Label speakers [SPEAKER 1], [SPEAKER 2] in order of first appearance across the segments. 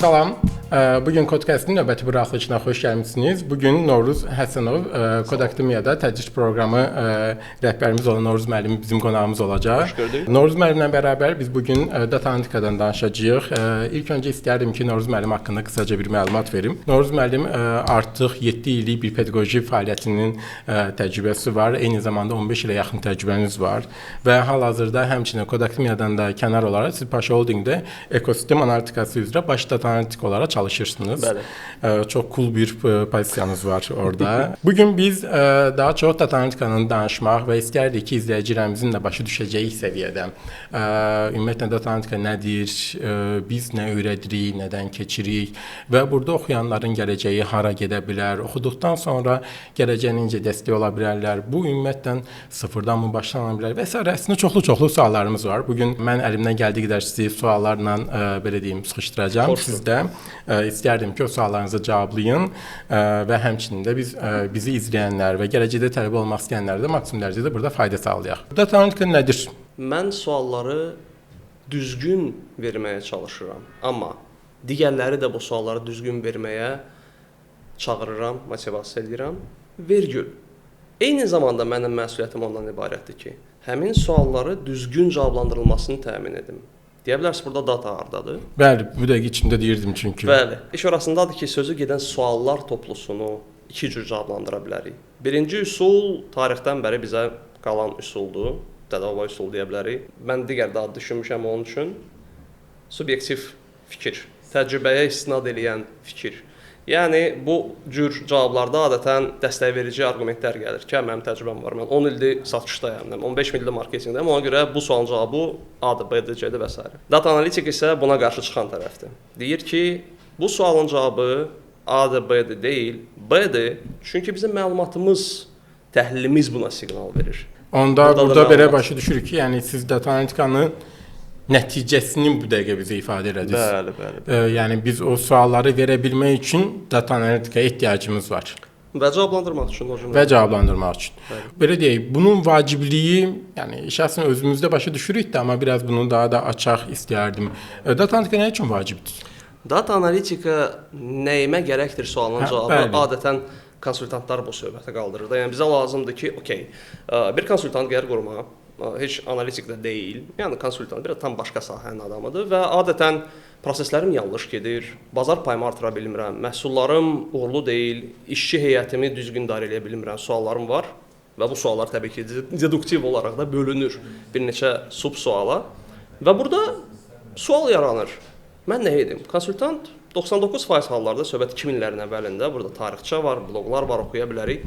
[SPEAKER 1] Salam. Bugün Kodcast-in növbəti buraxılışına xoş gəlmisiniz. Bugün Novruz Həsənov, Codakademiyada tədris proqramı rəhbərimiz olan Novruz müəllim bizim qonağımız olacaq.
[SPEAKER 2] Xoş gördük.
[SPEAKER 1] Novruz müəllimlə bərabər biz bugün data analitikadan danışacağıq. İlk öncə istərdim ki, Novruz müəllim haqqında qısaca bir məlumat verim. Novruz müəllim artıq 7 illik bir pedaqoji fəaliyyətinin təcrübəsi var. Eyni zamanda 15 ilə yaxın təcrübəniz var və hal-hazırda həmçinin Codakademiyadan da kənar olaraq siz Paşa Holdingdə ekosistem analitikası üzrə baş data analitik olaraq çalışırsınız.
[SPEAKER 2] Bəli.
[SPEAKER 1] Çox cool bir pozisiyanız var orada. Bugün biz daha çox data analitikanın danışmaq və istərdik ki, izləyicilərimizin də başa düşəcəyi səviyyədə ümumiyyətlə data analitika nədir, biz nə öyrədirik, nədən keçirik və burada oxuyanların gələcəyi hara gedə bilər, oxuduqdan sonra gələcəyinə necə dəstək ola bilərlər, bu ümumiyyətlə sıfırdan mı başlana bilər və s. Əslində çoxlu-çoxlu suallarımız var. Bugün mən əlimdən gəldiyi qədər sizi suallarla belə deyim, sıxışdıracağam. Siz də istərdim ki, o suallarınızı cavablayın və həmçinin də biz bizi izləyənlər və gələcəkdə tələbə olmaq istəyənlərə də maksimum dərəcədə burada fayda sağlayaq. Data analitika nədir?
[SPEAKER 2] Mən sualları düzgün verməyə çalışıram, amma digərləri də bu sualları düzgün verməyə çağırıram, motivasiya edirəm. Vergül. Eyni zamanda mənim məsuliyyətim ondan ibarətdir ki, həmin sualları düzgün cavablandırılmasını təmin edim. Deyə bilərsiniz, burada data hardadır?
[SPEAKER 1] Bəli, bu dəqiqə içimdə deyirdim çünki.
[SPEAKER 2] Bəli. İş orasındadır ki, sözü gedən suallar toplusunu iki cür cavablandıra bilərik. Birinci üsul tarixdən bəri bizə qalan üsuldur. Dədə-baba üsulu deyə bilərik. Mən digər də ad düşünmüşəm onun üçün. Subyektiv fikir, təcrübəyə istinad eləyən fikir. Yəni bu cür cavablarda adətən dəstək verici arqumentlər gəlir ki, mənim təcrübəm var, mən 10 ildir satışdayam, 15 ildir marketinqdəyəm, ona görə bu sualın cavabı A-dır, B-dir, C-dir və s. Data analitik isə buna qarşı çıxan tərəfdir. Deyir ki, bu sualın cavabı A-dır, B-dir deyil, B-dir, çünki bizim məlumatımız, təhlilimiz buna siqnal verir.
[SPEAKER 1] Onda burada belə başa düşürük ki, yəni siz data analitikanın nəticəsini bu dəqiqə bizə ifadə elədiniz.
[SPEAKER 2] Bəli, bəli.
[SPEAKER 1] Yəni biz o sualları verə bilmək üçün data analitikaya ehtiyacımız var.
[SPEAKER 2] Və cavablandırmaq üçün o cümlə.
[SPEAKER 1] Və cavablandırmaq üçün.
[SPEAKER 2] Bəli.
[SPEAKER 1] Belə deyək, bunun vacibliyi, yəni şəxsən özümüzdə başa düşürük də, amma biraz bunu daha da açaq istəyərdim. Data analitika nə üçün vacibdir?
[SPEAKER 2] Data analitika nəyimə gərəkdir sualının cavabı
[SPEAKER 1] bəli.
[SPEAKER 2] Adətən konsultantlar bu söhbətə qaldırır da. Yəni bizə lazımdır ki, okey, bir konsultant gəlir quruma, heç analitik də deyil. Yəni konsultant bir tam başqa sahənin adamıdır və adətən proseslərim yanlış gedir, bazar payımı artıra bilmirəm, məhsullarım uğurlu deyil, işçi heyətimi düzgün idarə eləyə bilmirəm, suallarım var və bu suallar təbii ki, deduktiv olaraq da bölünür bir neçə sub-suala və burada sual yaranır. Mən nə edim? Konsultant 99% hallarda söhbət 2000-lərin əvvəlində, burada tarixçə var, bloqlar var, oxuya bilərik.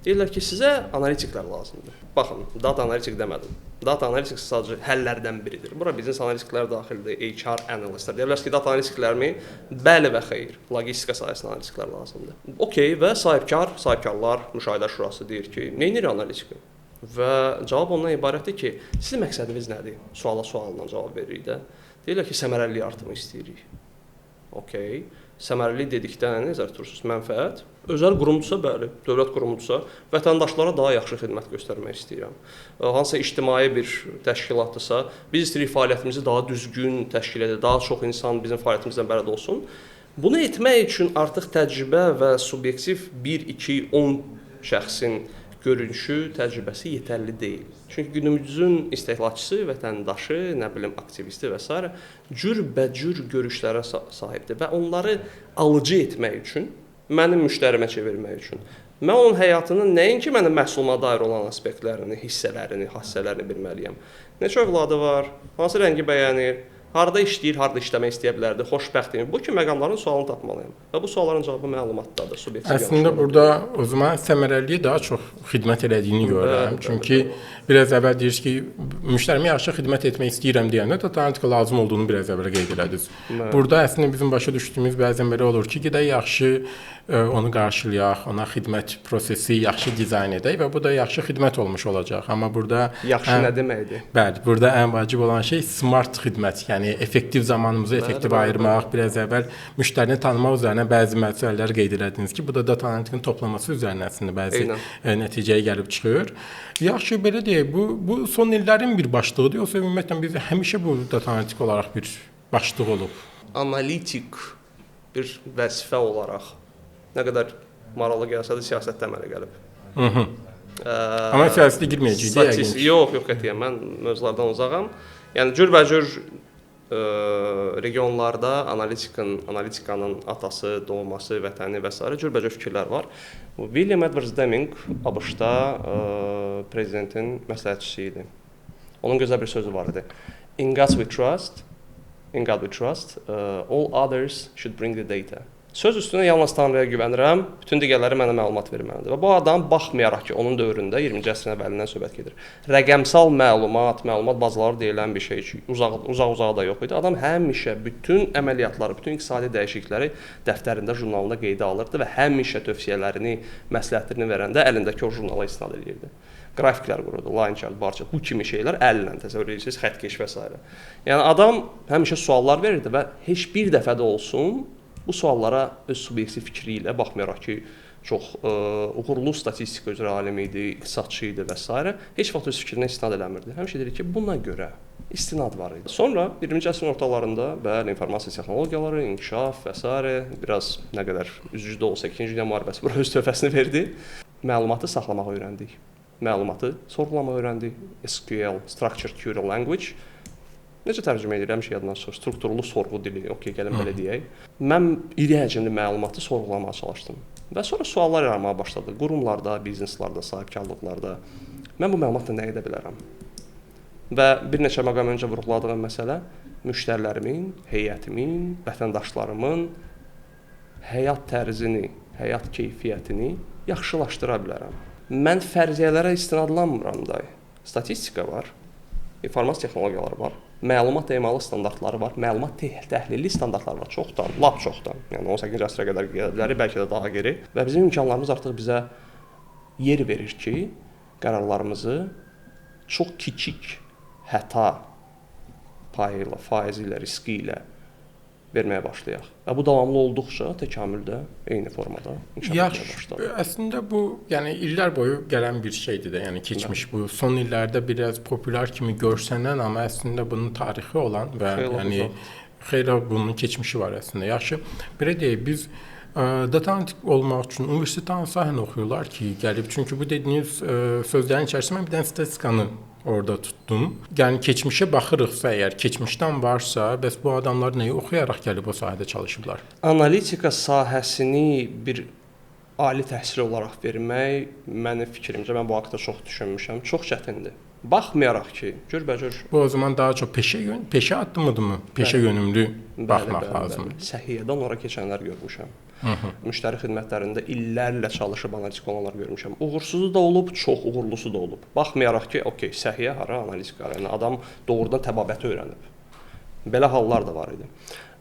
[SPEAKER 2] Deyirlər ki, sizə analitiklər lazımdır. Baxın, data analitik demədim. Data analitik sadəcə həllərdən biridir. Bura biznes analitiklər daxildir, HR analistlər. Deyə bilərsiniz ki, data analitiklərmi? Bəli və xeyr. Logistika sahəsində analitiklər lazımdır. Okey, və sahibkarlar, müşahidə şurası deyir ki, nə edir analitika? Və cavab ondan ibarətdir ki, sizin məqsədiniz nədir? Suala sualla cavab veririk də. Deyirlər ki, səmərəliliyi artımı istəyirik. Okey. Səmərəlilik dedikdə nə nəzərdə tutursunuz? Mənfəət. Özəl qurumdursa, bəli, dövlət qurumudursa, vətəndaşlara daha yaxşı xidmət göstərmək istəyirəm. Hansısa ictimai bir təşkilatdırsa, biz istəyirik fəaliyyətimizi daha düzgün təşkil edək, daha çox insan bizim fəaliyyətimizdən bələd olsun. Bunu etmək üçün artıq təcrübə və subyektiv 1, 2, 10 şəxsin görünüşü, təcrübəsi yetərli deyil. Çünki günümüzün istehlakçısı, vətəndaşı, nə bilim, aktivisti və s. cürbəcür görüşlərə sahibdir və onları alıcı etmək üçün, mənim müştərimə çevirmək üçün, mən onun həyatının nəinki mənim məhsuluma dair olan aspektlərini, hissələrini, hassələrini bilməliyəm. Neçə övladı var, hansı rəngi bəyənir, harda işləyir, harda işləmək istəyə bilərdi, xoşbəxtmi? Bu kimi məqamların sualını tapmalıyam. Və bu sualların cavabı məlumatdadır, subyektiv
[SPEAKER 1] Əslində burada o zaman səmərəliliyə daha çox xidmət elədiyini görürəm. Çünki biraz əvvəl deyirsiniz ki, müştərimə yaxşı xidmət etmək istəyirəm deyəndə data analitika lazım olduğunu biraz əvvəl qeyd elədiniz. Burada əslində bizim başa düşdüyümüz bəzən belə olur ki, gedək yaxşı onu qarşılayaq, ona xidmət prosesi yaxşı dizayn edək və bu da yaxşı xidmət olmuş olacaq. Amma burada
[SPEAKER 2] yaxşı nə deməkdir?
[SPEAKER 1] Bəli, burada ən vacib olan şey smart xidmət, yəni effektiv zamanımızı effektiv ayırmaq, biraz əvvəl müştərini tanımaq üzərinə bəzi məsələlər qeyd elədiniz ki, bu da data analitikin toplaması üzərinə əslində bəzi nəticəyə gəlib çıxır. Yaxşı, belə deyək, bu son illərin bir başlığıdır, yoxsa ümumiyyətlə biz həmişə bu data analitik olaraq bir başlıq olub?
[SPEAKER 2] Analitik bir vəzifə olaraq nə qədər maraqlı gəlsə də siyasətdə əmələ gəlib.
[SPEAKER 1] Amma siyasətə girməyəcəyik yəqin ki.
[SPEAKER 2] Yox, yox, qətiyyən mən mövzulardan uzağam. Yəni cürbəcür regionlarda analitikanın atası, doğması, vətəni və sairə cürbəcür fikirlər var. William Edwards Deming ABŞ-da prezidentin məsləhətçisi idi. Onun gözəl bir sözü var idi. In God we trust, in God we trust, all others should bring the data. Söz üstünə yalnız Tanrıya güvənirəm, bütün digərləri mənə məlumat verməlidir. Və bu adam baxmayaraq ki, onun dövründə 20-ci əsrin əvvəlindən söhbət gedir. Rəqəmsal məlumat, məlumat bazaları deyilən bir şey uzaq-uzağa da yox idi. Adam həmişə bütün əməliyyatları, bütün iqtisadi dəyişiklikləri dəftərində, jurnalında qeydə alırdı və həmişə tövsiyələrini, məsləhətlərini verəndə əlindəki o jurnala istinad eləyirdi. Qrafiklər qururdu, line chart, bar chart, bu kimi şeylər əllə təsəvvür edirsiniz, xəttkeş və s. Yəni adam həmişə suallar verirdi və heç bir dəfə də olsun bu suallara öz subyektiv fikri ilə baxmayaraq ki, çox uğurlu statistika üzrə alim idi, iqtisadçı idi və s. heç vaxt öz fikrinə istinad eləmirdi. Həmişə deyir ki, buna görə istinad var idi. Sonra 20-ci əsrin ortalarında bəli, informasiya texnologiyaları, inkişaf və s. biraz nə qədər üzücü də olsa 2-ci Dünya müharibəsi bura öz töhfəsini verdi. Məlumatı saxlamağı öyrəndik. Məlumatı sorğulamağı öyrəndik. SQL, Structured Query Language. Necə tərcümə edirəm ki, yadından çıxır, strukturlu sorğu dili, okey, gəlin belə deyək. Mən iri həcmli məlumatı sorğulamağa çalışdım. Və sonra suallar yaranmağa başladı. Qurumlarda, bizneslarda, sahibkarlıqlarda. Mən bu məlumatla nə edə bilərəm? Və bir neçə məqam öncə vurğuladığım məsələ müştərilərimin, heyətimin, vətəndaşlarımın həyat tərzini, həyat keyfiyyətini yaxşılaşdıra bilərəm. Mən fərziyyələrə istinadlanmıram day. Statistika var, informasiya texnologiyaları var. Məlumat emalı standartları var, məlumat təhlili standartları var çoxdan, lap çoxdan. Yəni 18-ci əsrə qədər gedə bilərik, bəlkə də daha geri. Və bizim imkanlarımız artıq bizə yer verir ki, qərarlarımızı çox kiçik xəta payı ilə, faizi ilə, riski ilə verməyə başlayaq. Və bu davamlı olduqca təkamül də eyni formada inkişaf etməyə başladı.
[SPEAKER 1] Əslində bu, yəni illər boyu gələn bir şeydir də, yəni keçmiş bu son illərdə biraz populyar kimi görsənən, amma əslində bunun tarixi olan və yəni xeyli bunun keçmişi var əslində. Yaxşı, belə deyək, biz data analitik olmaq üçün universitetdə hansı sahəni oxuyurlar ki, gəlib? Çünki bu dediyiniz sözlərin içərisində mən bir dənə statistikanı orada tutdum. Yəni keçmişə baxırıqsa, əgər keçmişdən varsa, bəs bu adamlar nəyi oxuyaraq gəlib o sahədə çalışıblar?
[SPEAKER 2] Analitika sahəsini bir ali təhsil olaraq vermək mənim fikrimcə, mən bu haqda çox düşünmüşəm, çox çətindir. Baxmayaraq ki, cürbəcür.
[SPEAKER 1] Bu o zaman daha çox peşə addımıdırmı? Peşə yönümlü baxmaq lazımdır.
[SPEAKER 2] Səhiyyədən ora keçənlər görmüşəm. Müştəri xidmətlərində illərlə çalışıb analitik olanlar görmüşəm. Uğursuzu da olub, çox uğurlusu da olub. Baxmayaraq ki, okey, səhiyyə hara, analitik hara. Yəni adam doğrudan təbabəti öyrənib. Belə hallar da var idi.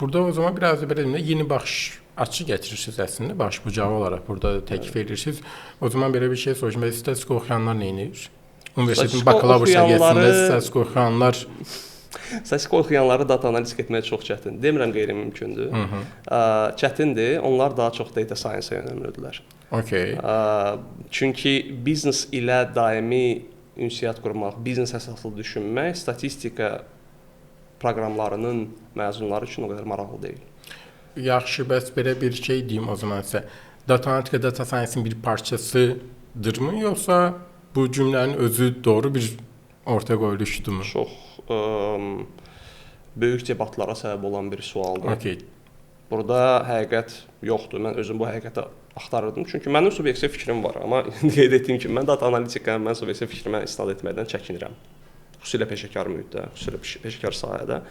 [SPEAKER 1] Burada o zaman biraz da belə deyim də, yeni baxış açı gətirirsiniz əslində, baş bucağı olaraq burada təklif edirsiniz. O zaman belə bir şey soruşum, bəs statistika oxuyanlar nə edir? Universitetin bakalavr səviyyəsində statistika oxuyanlar...
[SPEAKER 2] Statistika oxuyanları data analitik etmək çox çətin. Demirəm qeyri-mümkündür. Çətindir. Onlar daha çox data science-a yönəlmirdilər.
[SPEAKER 1] Okay.
[SPEAKER 2] Çünki biznes ilə daimi ünsiyyət qurmaq, biznes əsaslı düşünmək statistika proqramlarının məzunları üçün o qədər maraqlı deyil.
[SPEAKER 1] Yaxşı, bəs belə bir şey deyim o zaman sizə. Data analitika data science-in bir parçasıdırmı, yoxsa bu cümlənin özü doğru bir ortaya qoyuluşdurmu?
[SPEAKER 2] Çox böyük debatlara səbəb olan bir sualdır.
[SPEAKER 1] Okay.
[SPEAKER 2] Burada həqiqət yoxdur. Mən özüm bu həqiqəti axtarırdım. Çünki mənim subyektiv fikrim var. Amma qeyd etdiyim kimi, mən data analitikam, mən subyektiv fikrimə istinad etməkdən çəkinirəm. Xüsusilə peşəkar mühitdə, xüsusilə peşəkar sahədə.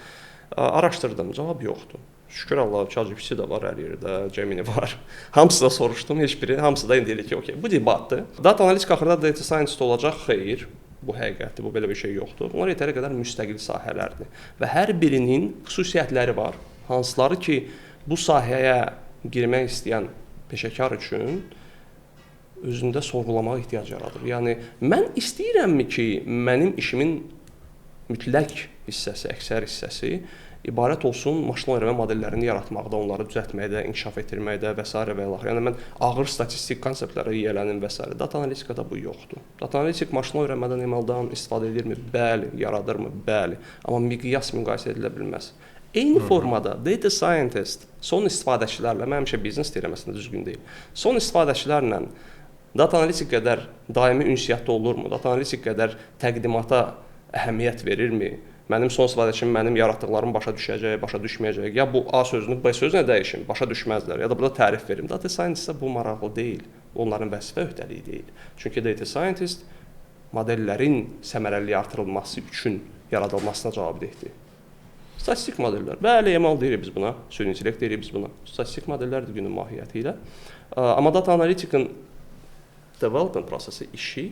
[SPEAKER 2] Araşdırdım, cavab yoxdur. Şükür Allaha, ChatGPT də var hər yerdə, Gemini var. Hamısı da soruşdum, heç biri, hamısı da indi deyir ki, okey, bu debatdır. Data analitik axırda data scientist olacaq, xeyr. Bu həqiqətdir, bu belə bir şey yoxdur. Bunlar yetəri qədər müstəqil sahələrdir və hər birinin xüsusiyyətləri var. Hansıları ki, bu sahəyə girmək istəyən peşəkar üçün özündə sorğulamağa ehtiyac yaradır. Yəni, mən istəyirəmmi ki, mənim işimin mütləq hissəsi, əksər hissəsi ibarət olsun maşın öyrənmə modellərini yaratmaqda, onları düzəltməkdə, inkişaf etdirməkdə və s. və ilaxır. Yəni mən ağır statistik konseptlərə yiyələnim və s. Data analitikada bu yoxdur. Data analitik maşın öyrənmədən ML-dan istifadə edirmi? Bəli. Yaradırmı? Bəli. Amma miqyas müqayisə edilə bilməz. Eyni formada data scientist son istifadəçilərlə, mən həmişə biznes deyirəm, əslində düzgün deyil. Son istifadəçilərlə data analitik qədər daimi ünsiyyətdə olurmu? Data analitik qədər təqdimata əhəmiyyət verirmi? Mənim son istifadəçim mənim yaratdıqlarımı başa düşəcək, başa düşməyəcək. Ya bu A sözünü B sözünə dəyişim, başa düşməzlər. Ya da burada tərif verim. Data scientistə bu maraqlı deyil. Onların vəzifə öhdəliyi deyil. Çünki data scientist modellərin səmərəliliyi artırılması üçün yaradılmasına cavabdehdir. Statistik modellər. Bəli, ML deyirik biz buna, süni intellekt deyirik biz buna. Statistik modellərdir günün mahiyyəti ilə. Amma data analitikın development prosesi işi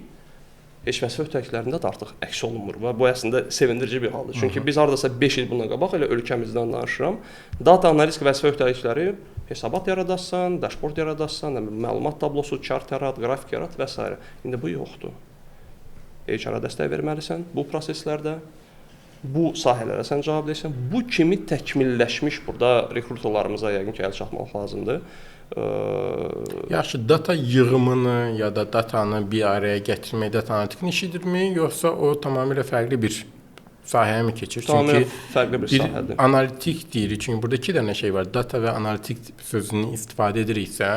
[SPEAKER 2] heç vəzifə öhdəliklərində də artıq əks olunmur və bu əslində sevindirici bir haldır. Çünki biz hardasa 5 il bundan qabaq elə ölkəmizdən danışıram. Data analitik vəzifə öhdəlikləri hesabat yaradasan, dashboard yaradasan, məlumat tablosu, chart yarat, qrafik yarat və s. İndi bu yoxdur. HR-a dəstək verməlisən bu proseslərdə. Bu sahələrə sən cavab deyirsən. Bu kimi təkmilləşmiş burada rekruterlarımıza yəqin ki, əl çatmaq lazımdır.
[SPEAKER 1] Yaxşı, data yığımını ya da datanı bir araya gətirmək data analitikinin işidirmi, yoxsa o tamamilə fərqli bir sahəyə mi keçir?
[SPEAKER 2] Tamamilə fərqli bir sahədir.
[SPEAKER 1] Analitik deyirik, çünki burada iki dənə şey var. Data və analitik sözünü istifadə ediriksə,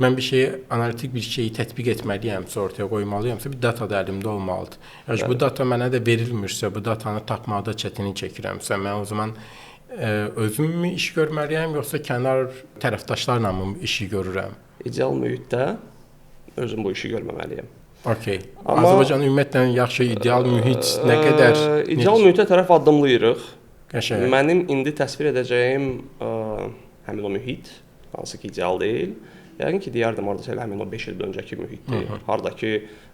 [SPEAKER 1] mən bir şeyi, analitik bir şeyi tətbiq etməliyəmsə, ortaya qoymalıyamsa, bir data da əlimdə olmalıdır. Yəni bu data mənə də verilmirsə, bu datanı tapmaqda çətinlik çəkirəmsə, mən o zaman özüm mü iş görməliyəm, yoxsa kənar tərəfdaşlarla mı işi görürəm?
[SPEAKER 2] İdeal mühitdə özüm bu işi görməməliyəm.
[SPEAKER 1] Okay. Amma Azərbaycan ümumiyyətlə yaxşı ideal mühit nə qədər?
[SPEAKER 2] İdeal mühitə tərəf addımlayırıq. Qəşəng. Mənim indi təsvir edəcəyim həmin o mühit, hansı ki ideal deyil. Yəqin ki, deyərdim hardasa elə həmin o 5 il öncəki mühitdir. Hardakı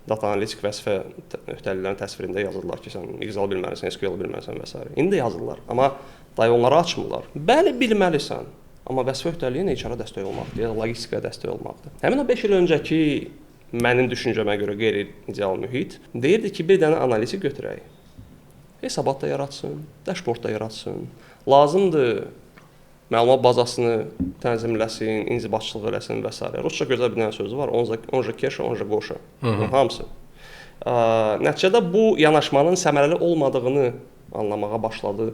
[SPEAKER 2] data analitik vəzifə öhdəliklərinin təsvirində yazırlar ki, sən Excel bilməlisən, SQL bilməlisən və s. İndi yazırlar, amma dayı onları açmırlar. Bəli, bilməlisən. Amma vəzifə öhdəliyin HR-a dəstək olmaqdır, ya da logistikaya dəstək olmaqdır. Həmin o 5 il öncəki mənim düşüncəmə görə qeyri-ideal mühit deyirdi ki, bir dənə analitik götürək. Hesabat da yaratsın, dashboard da yaratsın. Lazımdır məlumat bazasını tənzimləsin, inzibatçılıq eləsin və s. Rusca gözəl bir dənə sözü var. Onca keşa, onca qoşa. Hamısı. Nəticədə bu yanaşmanın səmərəli olmadığını anlamağa başladı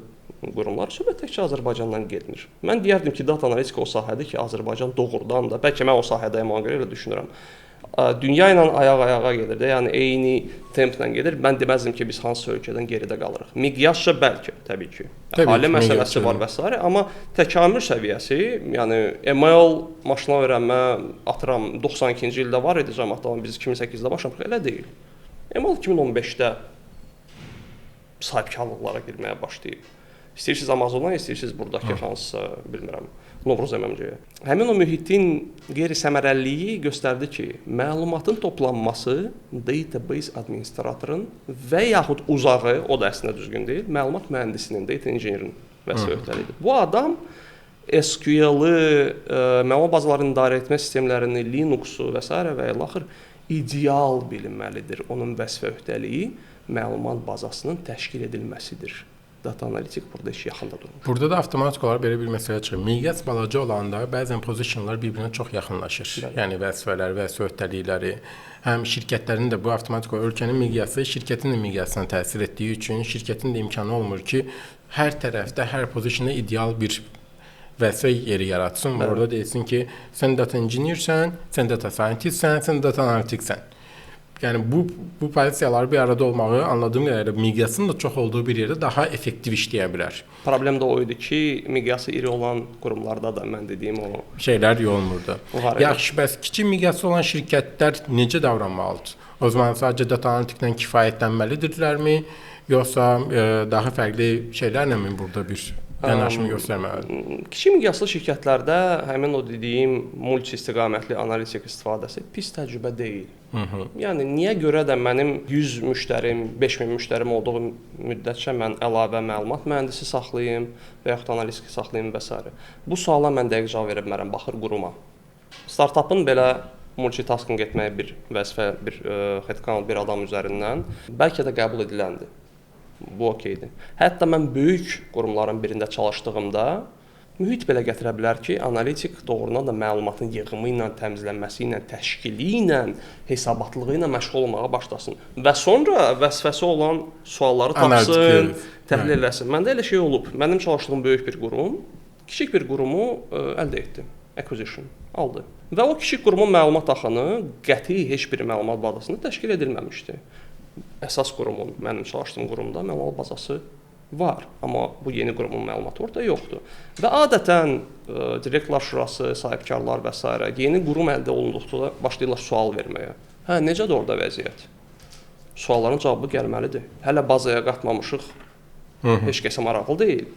[SPEAKER 2] qurumlar. Söhbət təkcə Azərbaycandan getmir. Mən deyərdim ki, data analitika o sahədir ki, Azərbaycan doğrudan da, bəlkə mən o sahədəyəm, ona görə elə düşünürəm. Dünya ilə ayaq-ayağa gedir də, yəni eyni templə gedir. Mən deməzdim ki, biz hansısa ölkədən geridə qalırıq. Miqyasca bəlkə, təbii ki. Əhali məsələsi var və s. Amma təkamül səviyyəsi, yəni ML, maşına öyrənmə, atıram 92-ci ildə var idi cəmaatda, amma biz 2008-də başlamışıq, elə deyil. ML 2015-də sahibkarlıqlara girməyə başlayıb. İstəyirsiniz Amazona, istəyirsiniz buradakı hansısa, bilmirəm, Novruz MMC-yə. Həmin o mühitin qeyri-səmərəliliyi göstərdi ki, məlumatın toplanması database administratorun və yaxud uzağı, o da əslində düzgün deyil, məlumat müəndisinin, data engineer-in vəzifə öhdəliyidir. Bu adam SQL-ı, məlumat bazalarının idarə etmə sistemlərini, Linux-u və s. və ilaxır ideal bilinməlidir. Onun vəzifə öhdəliyi məlumat bazasının təşkil edilməsidir. Data analitik burada heç yaxında durmur.
[SPEAKER 1] Burada da avtomatik olaraq belə bir məsələ çıxır. Miqyas balaca olanda bəzən pozisyonlar bir-birinə çox yaxınlaşır. Bəli. Yəni vəzifələr, vəzifə öhdəlikləri, həm şirkətlərin də bu avtomatik olaraq ölkənin miqyası şirkətin də miqyasına təsir etdiyi üçün şirkətin də imkanı olmur ki, hər tərəfdə, hər pozisyonda ideal bir vəzifə yeri yaratsın. Bəli. Orada deyilsin ki, sən data engineer-sən, sən data scientist-sən, sən data analitiksən. Yəni bu pozisiyalar bir arada olmağı anladığım qədərilə miqyasın da çox olduğu bir yerdə daha effektiv işləyə bilər.
[SPEAKER 2] Problem də o idi ki, miqyası iri olan qurumlarda da mən dediyim o
[SPEAKER 1] şeylər olmurdu. Yaxşı, bəs kiçik miqyası olan şirkətlər necə davranmalıdır? O zaman sadəcə data analitiklə kifayətlənməlidirlərmi, yoxsa daha fərqli şeylərlə mi burada bir yanaşma göstərməlidir?
[SPEAKER 2] Kiçik miqyaslı şirkətlərdə həmin o dediyim multi istiqamətli analitik istifadəsi pis təcrübə deyil. Yəni niyə görə də mənim 100 müştərim, 5000 müştərim olduğu müddətcə mən əlavə məlumat mühəndisi saxlayım və yaxud analitik saxlayım və s. Bu suala mən dəqiq cavab verə bilmərəm, baxır quruma. Startapın belə multitasking etməyə bir vəzifə, bir headcount, bir adam üzərindən bəlkə də qəbul ediləndir. Bu okeydir. Hətta mən böyük qurumların birində çalışdığımda Mühit belə gətirə bilər ki, analitik doğrudan da məlumatın yığımı ilə, təmizlənməsi ilə, təşkili ilə, hesabatlığı ilə məşğul olmağa başlasın və sonra vəzifəsi olan sualları tapsın, təhlil eləsin. Məndə elə şey olub. Mənim çalışdığım böyük bir qurum kiçik bir qurumu əldə etdi. Acquisition aldı. Və o kiçik qurumun məlumat axını qəti heç bir məlumat bazasında təşkil edilməmişdi. Əsas qurumun, mənim çalışdığım qurumda məlumat bazası var, amma bu yeni qurumun məlumatı orada yoxdur. Və adətən direktorlar şurası, sahibkarlar və s. yeni qurum əldə olunduqda başlayırlar sual verməyə. Hə, necədir orada vəziyyət? Sualların cavabı gəlməlidir. Hələ bazaya qatmamışıq. Heç kəsə maraqlı deyil.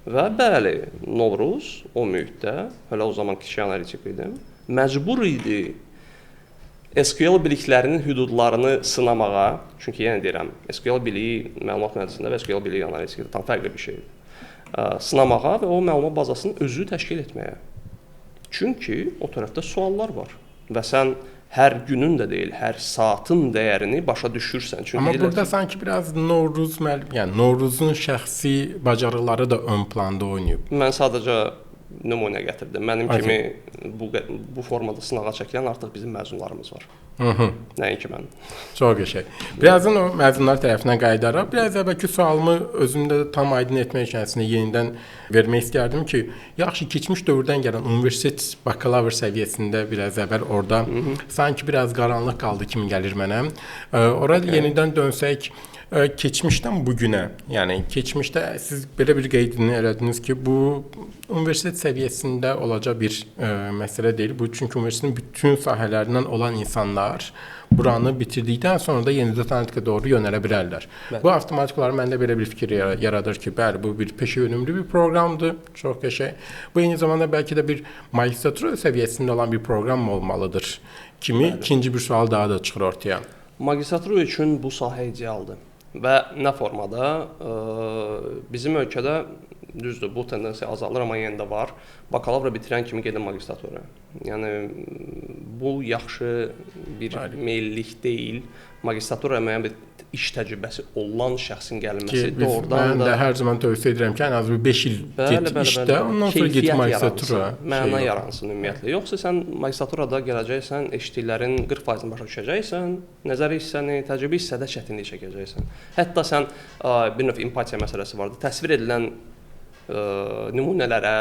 [SPEAKER 2] Və bəli, Novruz o mühitdə, hələ o zaman kiçik analitik idim, məcbur idi SQL biliklərinin hüdudlarını sınamağa, çünki yenə deyirəm, SQL biliyi məlumat mühəndisliğində və SQL biliyi analitikdə tam fərqli bir şeydir. Sınamağa və o məlumat bazasını özü təşkil etməyə. Çünki o tərəfdə suallar var və sən hər günün də deyil, hər saatın dəyərini başa düşürsən. Çünki
[SPEAKER 1] amma burada sanki biraz Novruz müəllim, yəni Novruzun şəxsi bacarıqları da ön planda oynayıb.
[SPEAKER 2] Mən sadəcə nümunə gətirdim. Mənim kimi bu formada sınağa çəkilən artıq bizim məzunlarımız var. Nəinki mən.
[SPEAKER 1] Çox qəşəng. Birazdan o məzunlar tərəfindən qayıdarıq. Biraz əvvəlki sualımı özümdə tam aydın etmək üçün əslində yenidən vermək istərdim ki, yaxşı keçmiş dövrdən gələn universitet bakalavr səviyyəsində biraz əvvəl orada sanki biraz qaranlıq qaldı kimi gəlir mənə. Ora yenidən dönsək, keçmişdən bu günə, yəni keçmişdə siz belə bir qeydini elədiniz ki, bu universitet səviyyəsində olacaq bir məsələ deyil. Bu çünki universitetin bütün sahələrindən olan insanlar buranı bitirdikdən sonra da yeni data analitikə doğru yönələ bilərlər. Bəli. Bu avtomatik olaraq məndə belə bir fikir yaradır ki, bəli, bu bir peşəyönümlü bir proqramdır, çox qəşəng. Bu eyni zamanda bəlkə də bir magistratura səviyyəsində olan bir proqram olmalıdır kimi. Bəli. İkinci bir sual daha da çıxır ortaya.
[SPEAKER 2] Magistratura üçün bu sahə idealdır. Və nə formada? Bizim ölkədə düzdür, bu tendensiya azalır, amma yenə də var. Bakalavra bitirən kimi gedin magistratura. Yəni bu yaxşı bir meyillik deyil. Magistratura müəyyən bir iş təcrübəsi olan şəxsin gəlməsi ki, doğrudan
[SPEAKER 1] mən da... Mən də hər zaman tövsiyə edirəm ki, ən az bir 5 il get işdə, ondan sonra get magistratura.
[SPEAKER 2] Məna yaransın ümumiyyətlə. Yoxsa sən magistraturada gələcəksən, eşitdiklərin 40%-ni başa düşəcəksən, nəzəri hissəni, təcrübə hissədə çətinlik çəkəcəksən. Hətta sən bir növ empatiya məsələsi vardır. Təsvir edilən nümunələrə,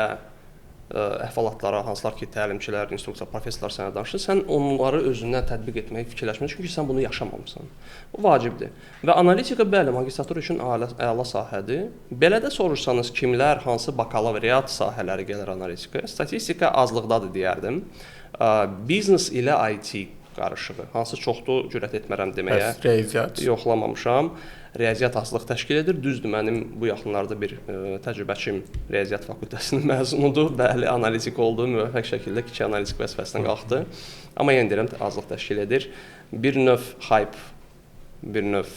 [SPEAKER 2] əhvalatlara, hansılar ki, təlimçilər, instruktor, professorlar sənə danışır, sən onları özündən tətbiq etməyi fikirləşməlisən, çünki sən bunu yaşamamısan. Bu vacibdir. Və analitika, bəli, magistratura üçün əla sahədir. Belə də soruşsanız, kimlər, hansı bakalavriat sahələri gəlir analitikaya? Statistika azlıqdadır deyərdim. Biznes ilə IT qarışığı. Hansı çoxdur, cürət etmərəm deməyə.
[SPEAKER 1] Riyaziyyat.
[SPEAKER 2] Yoxlamamışam. Riyaziyyat azlıq təşkil edir. Düzdür, mənim bu yaxınlarda bir təcrübəçim riyaziyyat fakültəsinin məzunudur. Bəli, analitik oldu, müvəffəq şəkildə kiçik analitik vəzifəsindən qalxdı. Amma yenə deyirəm, azlıq təşkil edir. Bir növ hype, bir növ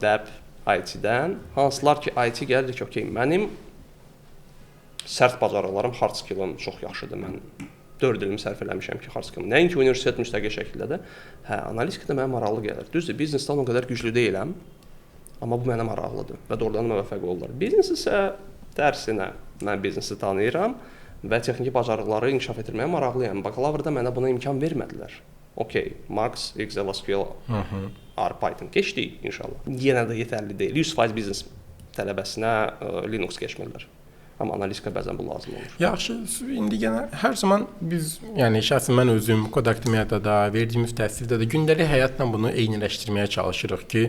[SPEAKER 2] dəb IT-dən. Hansılar ki, IT gəlir ki, okey, mənim sərt bacarıqlarım, hard skill-im çox yaxşıdır. Mən 4 ilimi sərf eləmişəm ki, hard skill-im. Nəinki universitet müstəqil şəkildə də. Hə, analitika da mənə maraqlı gəlir. Düzdür, biznesdən o qədər güclü deyiləm. Amma bu mənə maraqlıdır və doğrudan müvəffəq oldular. Biznes isə tərsinə, mən biznesi tanıyıram və texniki bacarıqları inkişaf etdirməyə maraqlıyam. Bakalavrda mənə buna imkan vermədilər. Okey, Max, Excel, SQL, R, Python keçdik inşallah. Yenə də yetərli deyil. 100% biznes tələbəsinə Linux keçmirlər. Amma analitika bəzən bu lazım olur.
[SPEAKER 1] Yaxşı, indi yenə hər zaman biz, yəni şəxsən mən özüm Kod Akademiyada da, verdiyimiz təhsildə də gündəlik həyatla bunu eyniləşdirməyə çalışırıq ki,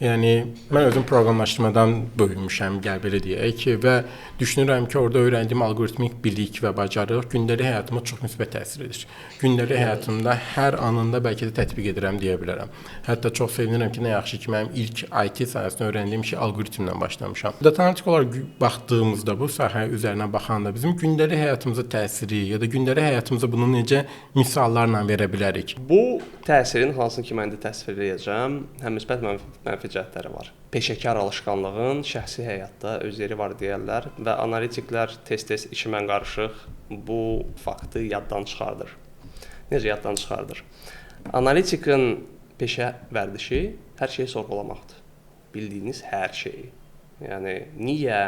[SPEAKER 1] yəni mən özüm proqramlaşdırmadan böyümüşəm, gəl belə deyək ki, və düşünürəm ki, orada öyrəndiyim alqoritmik bilik və bacarıq gündəlik həyatıma çox müsbət təsir edir. Gündəlik həyatımda hər anında bəlkə də tətbiq edirəm deyə bilərəm. Hətta çox sevinirəm ki, nə yaxşı ki, mənim ilk IT sahəsində öyrəndiyim şey alqoritmdən başlamışam. Data analitik olaraq baxdığımızda bu sahə üzərinə baxanda bizim gündəlik həyatımıza təsiri ya da gündəlik həyatımıza bunu necə misallarla verə bilərik?
[SPEAKER 2] Bu təsirin hansını ki, mən də təsvir edəcəm, həm müsbət, mənfi cəhətləri var. Peşəkar alışqanlığın şəxsi həyatda öz yeri var deyərlər və analitiklər tez-tez içimən qarışıq bu faktı yaddan çıxardır. Necə yaddan çıxardır? Analitikin peşə vərdişi hər şeyi sorğulamaqdır. Bildiyiniz hər şeyi. Yəni, niyə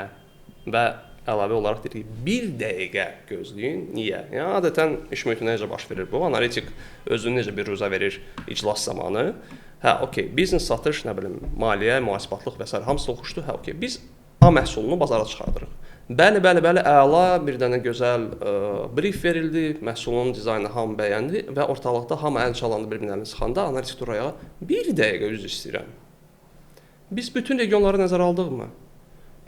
[SPEAKER 2] və Əlavə olaraq deyirik ki, bir dəqiqə gözləyin. Niyə? Yəni adətən iş mühitində necə baş verir bu? Analitik özünü necə bir rüza verir iclas zamanı? Hə, okey, biznes, satış, nə bilim, maliyyə, mühasibatlıq və sair hamısı oxuşdu. Hə, okey, biz A məhsulunu bazara çıxardırıq. Bəli, bəli, bəli, əla bir dənə gözəl brief verildi, məhsulun dizaynını hamı bəyəndi və ortalıqda hamı əl çalanda, bir-birinin əlini sıxanda analitik durur ayağa, bir dəqiqə üzr istəyirəm. Biz bütün regionları nəzərə aldıqmı?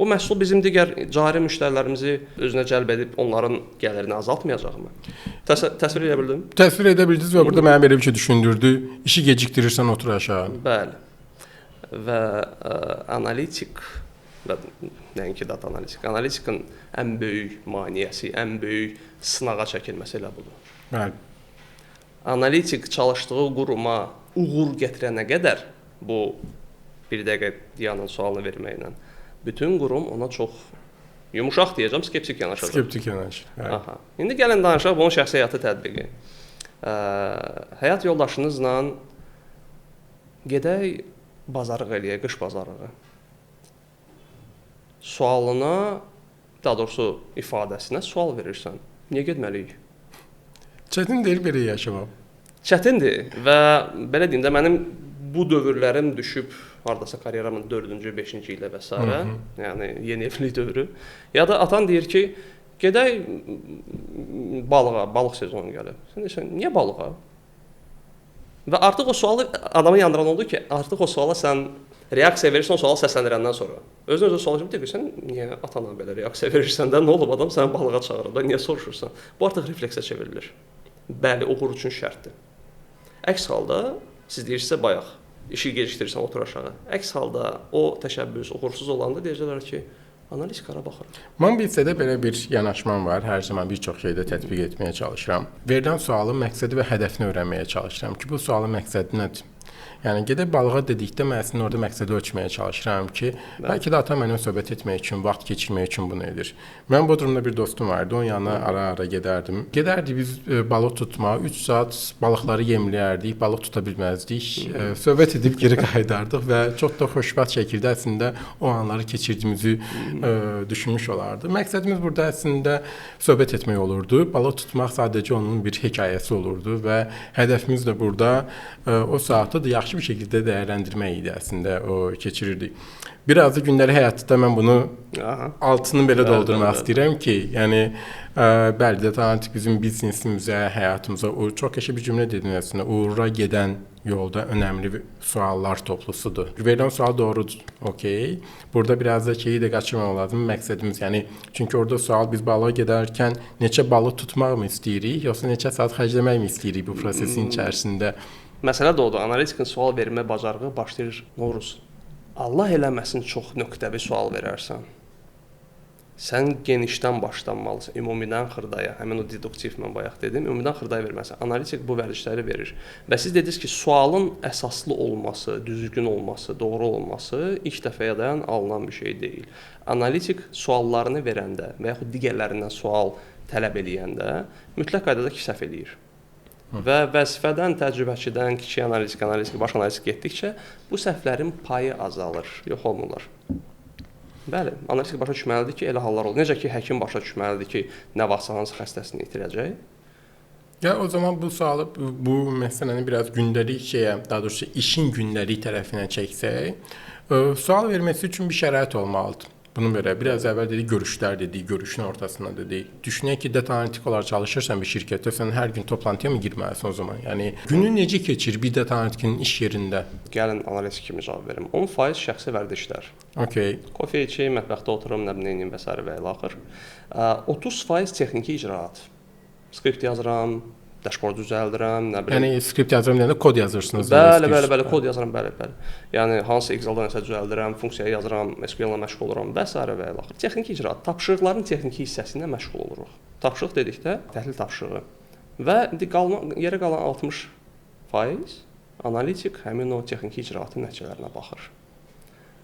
[SPEAKER 2] Bu məhsul bizim digər cari müştərilərimizi özünə cəlb edib onların gəlirini azaltmayacaqmı? Təsvir edə bildim?
[SPEAKER 1] Təsvir edə bildiniz və burada mənə belə bir şey düşündürdü. İşi gecikdirirsən, otur aşağı.
[SPEAKER 2] Bəli. Və analitik və nəinki data analitik, analitikin ən böyük maneəsi, ən böyük sınağa çəkilməsi elə budur.
[SPEAKER 1] Bəli.
[SPEAKER 2] Analitik çalışdığı quruma uğur gətirənə qədər bu bir dəqiqə Diyanın sualını verməklə bütün qurum ona çox yumuşaq deyəcəm, skeptik yanaşacaq.
[SPEAKER 1] Skeptik yanaşır. Bəli.
[SPEAKER 2] Aha. İndi gəlin danışaq bunun şəxsi həyatı tətbiqi. Həyat yoldaşınızla gedək bazarlıq eləyək, qış bazarlığı. Sualına, daha doğrusu ifadəsinə sual verirsən. Niyə getməliyik?
[SPEAKER 1] Çətin deyil belə yaşamaq.
[SPEAKER 2] Çətindir və belə deyim də mənim bu dövrlərim düşüb hardasa karyeramın 4-cü, 5-ci ilə və sairə, yəni yeni evlilik dövrü. Ya da atan deyir ki, gedək balığa, balıq sezonu gəlib. Sən deyirsən, niyə balığa? Və artıq o sualı adamı yandıran oldu ki, artıq o suala sən reaksiya verirsən, o sualı səsləndirəndən sonra. Özün özünə sual verirsən, sən niyə atana belə reaksiya verirsən də, nə olub adam səni balığa çağırır da, niyə soruşursan? Bu artıq refleksə çevrilir. Bəli, uğur üçün şərtdir. Əks halda, siz deyirsinizsə bayaq, işi gecikdirirsən, otur aşağı. Əks halda o təşəbbüs uğursuz olanda deyəcəklər ki, analitik hara baxır?
[SPEAKER 1] Mən bir hissədə belə bir yanaşmam var. Hər zaman bir çox şeydə tətbiq etməyə çalışıram. Verilən sualın məqsədi və hədəfini öyrənməyə çalışıram ki, bu sualın məqsədi nədir? Yəni gedib balığa dedikdə mən əslində orada məqsədi ölçməyə çalışıram ki, bəlkə də atam mənimlə söhbət etmək üçün, vaxt keçirmək üçün bunu edir. Mən Bodrumda bir dostum vardı, onun yanına ara-ara gedərdim. Gedərdik biz balıq tutmağa, 3 saat balıqları yemləyərdik, balıq tuta bilməzdik. Söhbət edib geri qayıdardıq və çox da xoşbəxt şəkildə əslində o anları keçirdiyimizi düşünmüş olardı. Məqsədimiz burada əslində söhbət etmək olurdu. Balıq tutmaq sadəcə onun bir hekayəsi olurdu və hədəfimiz də burada o saatı da yaxşı bir şəkildə dəyərləndirmək idi əslində o keçirirdik. Biraz da gündəlik həyatda mən bunu altını belə doldurmaq istəyirəm ki, yəni bəli, data analitik bizim biznesimizə, həyatımıza, o çox qəşəng bir cümlə dedin əslində, uğura gedən yolda önəmli suallar toplusudur. Verilən sual doğrudur. Okey. Burada biraz da şeyi də qaçırmamaq lazım, məqsədimiz, yəni çünki orada sual biz balığa gedərkən neçə balıq tutmaq mı istəyirik, yoxsa neçə saat xərcləmək mi istəyirik bu prosesin içərisində?
[SPEAKER 2] Məsələ də odur, analitikin sual vermə bacarığı başlayır Novruz. Allah eləməsin çox nöqtəvi sual verərsən. Sən genişdən başlanmalısan, ümumidən xırdaya, həmin o deduktiv mən bayaq dedim, ümumidən xırdaya verməlisən. Analitik bu vərdişləri verir. Və siz dediniz ki, sualın əsaslı olması, düzgün olması, doğru olması ilk dəfədən alınan bir şey deyil. Analitik suallarını verəndə və yaxud digərlərindən sual tələb eləyəndə mütləq qaydada ki, səhv eləyir. Və vəzifədən, təcrübəçidən, kiçik analitik, analitik, baş analitik getdikcə bu səhvlərin payı azalır, yox olmurlar. Bəli, analitik başa düşməlidir ki, elə hallar olur. Necə ki, həkim başa düşməlidir ki, nə vaxtsa hansı xəstəsini itirəcək.
[SPEAKER 1] Ya o zaman bu sualı, bu məsələni biraz gündəlik şeyə, daha doğrusu işin gündəlik tərəfinə çəksək, sual verməsi üçün bir şərait olmalıdır. Bunun belə biraz əvvəl dedik, görüşlər dedik, görüşün ortasında dedik. Düşünək ki, data analitik olaraq çalışırsan bir şirkətdə, sən hər gün toplantıya mı girməlisən o zaman? Yəni günün necə keçir bir data analitikin iş yerində?
[SPEAKER 2] Gəlin analitik kimi cavab verim. 10% şəxsi vərdişlər.
[SPEAKER 1] Okay.
[SPEAKER 2] Kofe içeyim, mətbəxdə oturum, nə bilim, və s. və ilaxır. 30% texniki icraat. Skript yazıram, dashboard düzəldirəm, nə bilim.
[SPEAKER 1] Yəni skript yazıram deyəndə kod yazırsınız.
[SPEAKER 2] Bəli, bəli, bəli, kod yazıram, bəli, bəli. Yəni hansı Excel-dan nəsə düzəldirəm, funksiya yazıram, SQL-la məşğul oluram və s. və ilaxır. Texniki icraat, tapşırıqların texniki hissəsi ilə məşğul oluruq. Tapşırıq dedikdə təhlil tapşırığı və indi yerə qalan 60% analitik həmin o texniki icraatın nəticələrinə baxır.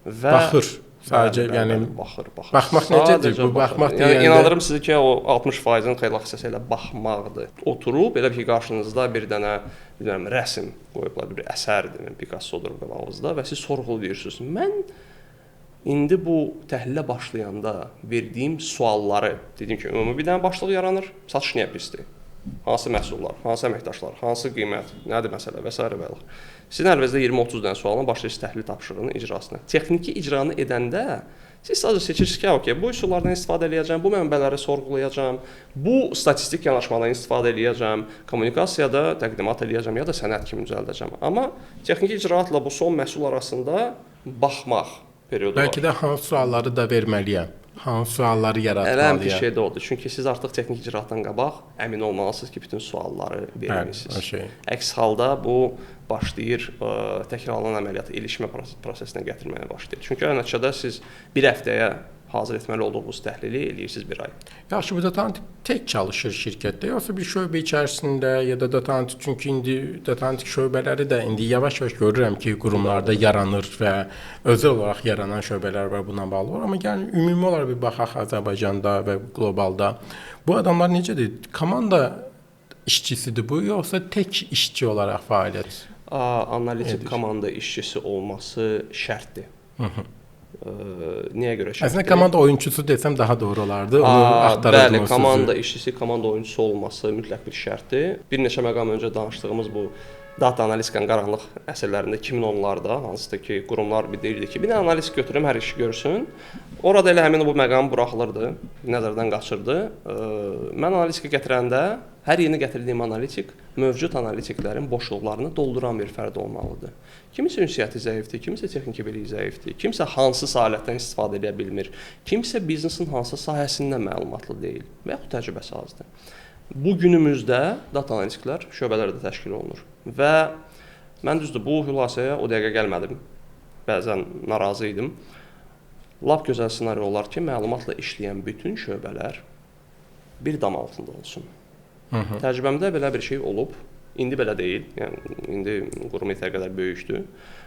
[SPEAKER 1] Və baxır. Sadəcə bəli, yəni
[SPEAKER 2] baxır.
[SPEAKER 1] Baxmaq necədir? Bu baxmaq
[SPEAKER 2] deyəndə. Yəni inandırım sizi ki, o 60%-in xeyli hissəsi elə baxmaqdır. Oturub elə bir ki, qarşınızda bir dənə, bilmirəm, rəsm qoyublar, bir əsərdir, Picasso-dur qabağınızda və siz sorğuluyursunuz. Mən İndi bu təhlilə başlayanda verdiyim sualları, dediyim kimi ümumi bir dənə başlıq yaranır. Satış niyə pisdir? Hansı məhsullar, hansı əməkdaşlar, hansı qiymət, nədir məsələ və sairə və ilaxır. Sizin əlinizdə 20-30 dənə sualla başlayırsınız təhlil tapşırığının icrasına. Texniki icranı edəndə siz sadəcə seçirsiniz ki, okey, bu üsullardan istifadə eləyəcəm, bu mənbələri sorğulayacağam, bu statistik yanaşmadan istifadə eləyəcəm, kommunikasiyada təqdimat eləyəcəm ya da sənəd kimi düzəldəcəm. Amma texniki icraatla bu son məhsul arasında baxmaq periodu var.
[SPEAKER 1] Bəlkə də hansı sualları da verməliyəm. Hansı sualları yaratmalıyam?
[SPEAKER 2] Ən pis şey də odur. Çünki siz artıq texniki icraatdan qabaq əmin olmalısınız ki, bütün sualları vermisiniz.
[SPEAKER 1] Şey.
[SPEAKER 2] Əks halda bu başlayır təkrarlanan əməliyyatı ilişmə prosesinə gətirməyə başlayır. Çünki nəticədə siz bir həftəyə hazır etməli olduğunuz təhlili eləyirsiniz bir ay.
[SPEAKER 1] Yaxşı, bu data analitik tək çalışır şirkətdə, yoxsa bir şöbə içərisində ya da data analitik, çünki indi data analitik şöbələri də indi yavaş-yavaş görürəm ki, qurumlarda yaranır və özəl olaraq yaranan şöbələr var bununla bağlı. Amma yəni ümumi olaraq bir baxaq Azərbaycanda və qlobalda. Bu adamlar necədir? Komanda işçisidir bu, yoxsa tək işçi olaraq fəaliyyət?
[SPEAKER 2] Analitik komanda işçisi olması şərtdir. Niyə görə şərtdir?
[SPEAKER 1] Əslində komanda oyunçusu desəm daha doğru olardı. Onu axtarırdım.
[SPEAKER 2] Bəli, komanda işçisi, komanda oyunçusu olması mütləq bir şərtdir. Bir neçə məqam öncə danışdığımız bu data analitikanın qaranlıq əsrlərində 2010-larda hansısa ki, qurumlar bir deyirdi ki, bir də analitik götürüm, hər işi görsün. Orada elə həmin bu məqam buraxılırdı, nəzərdən qaçırdı. Mən analitika gətirəndə hər yeni gətirdiyim analitik mövcud analitiklərin boşluqlarını dolduran bir fərd olmalıdır. Kimsə ünsiyyəti zəifdir, kimsə texniki biliyi zəifdir, kimsə hansısa alətdən istifadə edə bilmir, kimsə biznesin hansı sahəsindən məlumatlı deyil və yaxud təcrübəsi azdır. Bu günümüzdə data analitiklər şöbələrdə təşkil olunur və mən düzdür bu xülasəyə o dəqiqə gəlmədim. Bəzən narazı idim. Lap gözəl ssenari olar ki, məlumatla işləyən bütün şöbələr bir dam altında olsun. Hı -hı. Təcrübəmdə belə bir şey olub. İndi belə deyil. Yəni indi qurum yetər qədər böyükdür.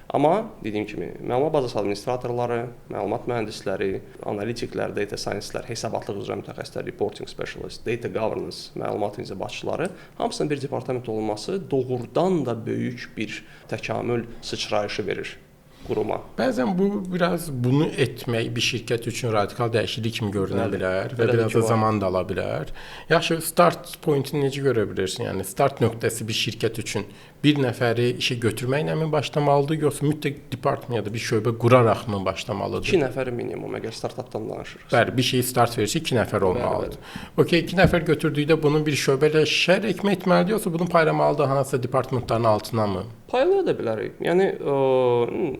[SPEAKER 2] Amma dediyim kimi, məlumat bazası administratorları, məlumat mühəndisləri, analitiklər, data science-lər, hesabatlıq üzrə mütəxəssislər, reporting specialist, data governance, məlumat inzibatçıları hamısının bir departament olması doğrudan da böyük bir təkamül sıçrayışı verir quruma.
[SPEAKER 1] Bəzən bu biraz bunu etmək bir şirkət üçün radikal dəyişiklik kimi görünə bilər və biraz da zaman da ala bilər. Yaxşı, start point-ini necə görə bilirsin? Yəni start nöqtəsi bir şirkət üçün bir nəfəri işə götürməklə mi başlamalıdır, yoxsa mütləq department ya da bir şöbə quraraq mı başlamalıdır?
[SPEAKER 2] 2 nəfər minimum, əgər startapdan danışırıqsa.
[SPEAKER 1] Bəli, bir şeyi start verirsə 2 nəfər olmalıdır. Okey, 2 nəfər götürdükdə bunun bir şöbə ilə şərik mi etməlidir, yoxsa bunu paylamalıdır hansısa departmentların altına mı?
[SPEAKER 2] Paylaya da bilərik. Yəni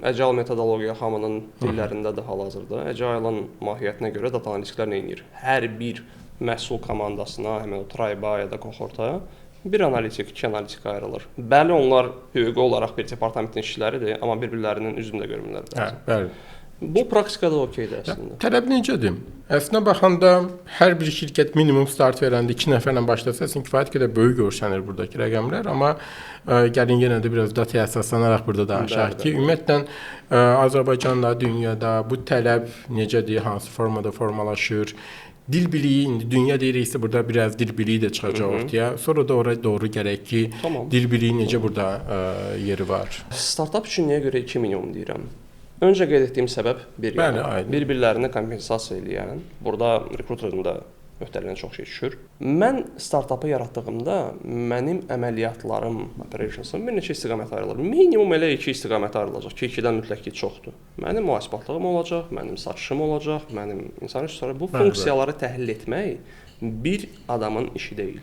[SPEAKER 2] agile metodologiya hamının dillərində də hal-hazırda. Agile-ın mahiyyətinə görə data analitiklər nə edir? Hər bir məhsul komandasına, həmin o tribe-a ya da kohorta bir analitik, iki analitik ayrılır. Bəli, onlar hüquqi olaraq bir departamentin işçiləridir, amma bir-birlərinin üzünü də görmürlər.
[SPEAKER 1] Hə, bəli.
[SPEAKER 2] Bu praktikada okeydir əslində.
[SPEAKER 1] Tələb necədir? Əslində baxanda hər bir şirkət minimum start verəndə 2 nəfərlə başlasa, əslində kifayət qədər böyük görsənir buradakı rəqəmlər, amma gəlin yenə də biraz dataya əsaslanaraq burada danışaq ki, ümumiyyətlə Azərbaycanda, dünyada bu tələb necədir, hansı formada formalaşır? Dil biliyi, indi dünya deyiriksə burada biraz dil biliyi də çıxacaq ortaya. Sonra da oraya doğru gərək ki, dil biliyi necə burada yeri var?
[SPEAKER 2] Startap üçün niyə görə 2 minimum deyirəm? Öncə qeyd etdiyim səbəb bir yana, bir-birlərini kompensasiya eləyən, burada rekruterın da öhdəliyinə çox şey düşür. Mən startapı yaratdığımda mənim əməliyyatlarım, operationsım bir neçə istiqamətə ayrılır. Minimum elə 2 istiqamətə ayrılacaq ki, 2-dən mütləq ki çoxdur. Mənim mühasibatlığım olacaq, mənim satışım olacaq, mənim insan resursları. Bu funksiyaları təhlil etmək bir adamın işi deyil.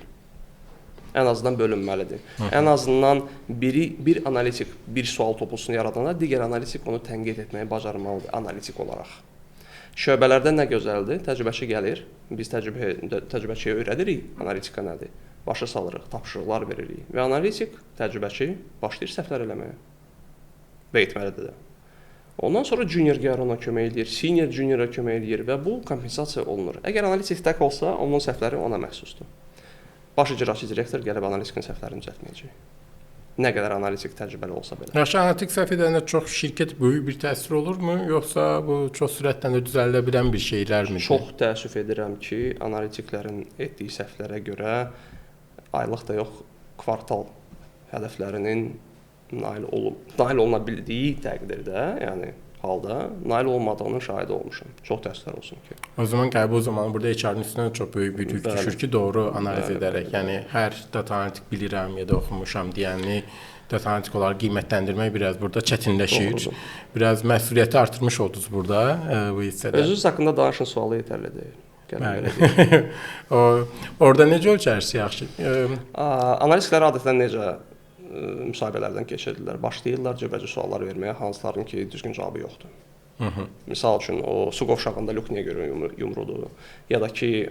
[SPEAKER 2] Ən azından bölünməlidir. Ən azından biri bir analitik bir sual toplusunu yaradanda digər analitik onu tənqid etməyi bacarmalıdır analitik olaraq. Şöbələrdə nə gözəldir? Təcrübəçi gəlir. Biz təcrübəçiyə öyrədirik analitika nədir. Başa salırıq, tapşırıqlar veririk və analitik təcrübəçi başlayır səhvlər eləməyə və etməlidir də. Ondan sonra junior gəlir ona kömək eləyir, senior juniora kömək eləyir və bu kompensasiya olunur. Əgər analitik tək olsa, onun səhvləri ona məxsusdur. Baş icraçı direktor gəlib analitikin səhvlərini düzəltməyəcək. Nə qədər analitik təcrübəli olsa belə.
[SPEAKER 1] Yaxşı, analitik səhv edəndə çox şirkət böyük bir təsir olurmu, yoxsa bu çox sürətlə də düzəldilə bilən bir şeylərmidir?
[SPEAKER 2] Çox təəssüf edirəm ki, analitiklərin etdiyi səhvlərə görə aylıq da yox, kvartal hədəflərinin nail oluna bildiyi təqdirdə, yəni halda nail olmadığının şahidi olmuşam. Çox təəssüflər olsun ki.
[SPEAKER 1] O zaman qəbul zamanı burada HR-ın üstünə çox böyük bir yük düşür ki, doğru analiz edərək, yəni hər data analitik bilirəm ya da oxumuşam deyəni data analitik olaraq qiymətləndirmək biraz burada çətinləşir. Doğrudur. Biraz məsuliyyəti artırmış oldunuz burada bu hissədə.
[SPEAKER 2] Özünüz haqqında danışın sualı yetərli deyil.
[SPEAKER 1] O orada necə ölçərsiz yaxşı?
[SPEAKER 2] Analitiklər adətən necə müsahibələrdən keçirdilər? Başlayırlar cürbəcür suallar verməyə, hansılarının ki, düzgün cavabı yoxdur. Misal üçün, o su qovşağında lük niyə görə yumrudur? Ya da ki,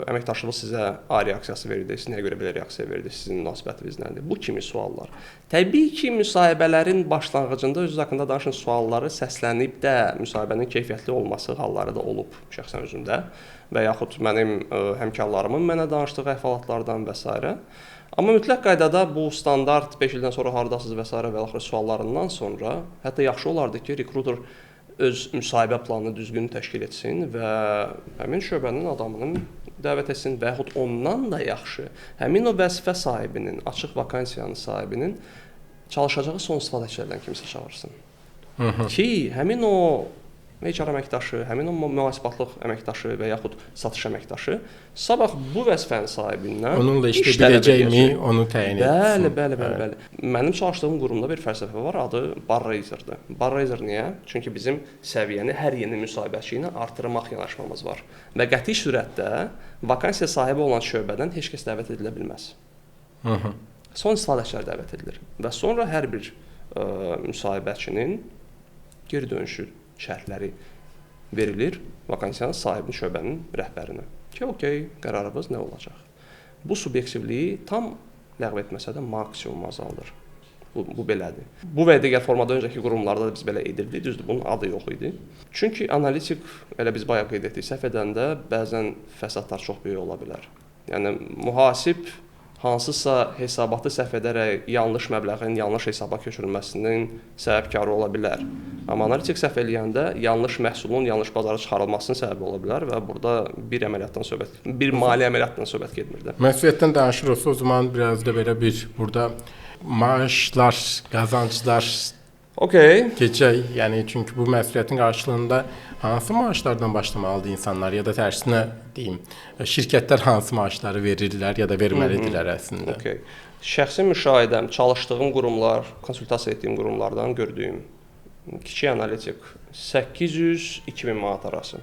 [SPEAKER 2] əməkdaşlıq sizə A reaksiyası verdi, siz nəyə görə belə reaksiya verdi, sizin münasibətiniz nədir? Bu kimi suallar. Təbii ki, müsahibələrin başlanğıcında özünüz haqqında danışın sualları səslənib də müsahibənin keyfiyyətli olması halları da olub şəxsən özümdə və yaxud mənim həmkarlarımın mənə danışdığı əhvalatlardan və s. Amma mütləq qaydada bu standart 5 ildən sonra hardasınız və s. və axırı suallarından sonra hətta yaxşı olardı ki, rekruter öz müsahibə planını düzgün təşkil etsin və həmin şöbənin adamını dəvət etsin və yaxud ondan da yaxşı həmin o vəzifə sahibinin, açıq vakansiyanın sahibinin çalışacağı son istifadəçilərdən kimsə çağırsın. Ki, həmin o HR əməkdaşı, həmin o mühasibatlıq əməkdaşı və yaxud satış əməkdaşı sabah bu vəzifənin sahibindən
[SPEAKER 1] onunla işlə biləcəkmi, onu təyin etsin.
[SPEAKER 2] Bəli. Mənim çalışdığım qurumda bir fəlsəfə var, adı bar raiser'dır. Bar raiser niyə? Çünki bizim səviyyəni hər yeni müsahibəçi ilə artırmaq yanaşmamız var. Və qəti sürətdə vakansiya sahibi olan şöbədən heç kəs dəvət edilə bilməz. Son istifadəçilər dəvət edilir və sonra hər bir müsahibəçinin geri dönüşü şərtləri verilir vakansiyanın sahibinin, şöbənin rəhbərinə ki, okey, qərarınız nə olacaq? Bu subyektivliyi tam ləğv etməsə də maksimum azaldır. Bu belədir. Bu və digər formada öncəki qurumlarda da biz belə edirdik, düzdür, bunun adı yox idi. Çünki analitik, elə biz bayaq qeyd etdik, səhv edəndə bəzən fəsadlar çox böyük ola bilər. Yəni, mühasib hansısa hesabatı səhv edərək yanlış məbləğin yanlış hesaba köçürülməsinin səbəbkarı ola bilər. Amma analitik səhv eləyəndə yanlış məhsulun yanlış bazara çıxarılmasının səbəbi ola bilər və burada bir əməliyyatdan söhbət, bir maliyyə əməliyyatdan söhbət getmir də.
[SPEAKER 1] Məsuliyyətdən danışırıqsa, o zaman biraz da belə bir burada maaşlar, qazanclar keçək. Yəni çünki bu məsuliyyətin qarşılığında hansı maaşlardan başlamalıdır insanlar ya da tərsinə deyim, şirkətlər hansı maaşları verirlər ya da verməlidirlər əslində?
[SPEAKER 2] Okay. Şəxsi müşahidəm, çalışdığım qurumlar, konsultasiya etdiyim qurumlardan gördüyüm kiçik analitik 800-2000 manat arası.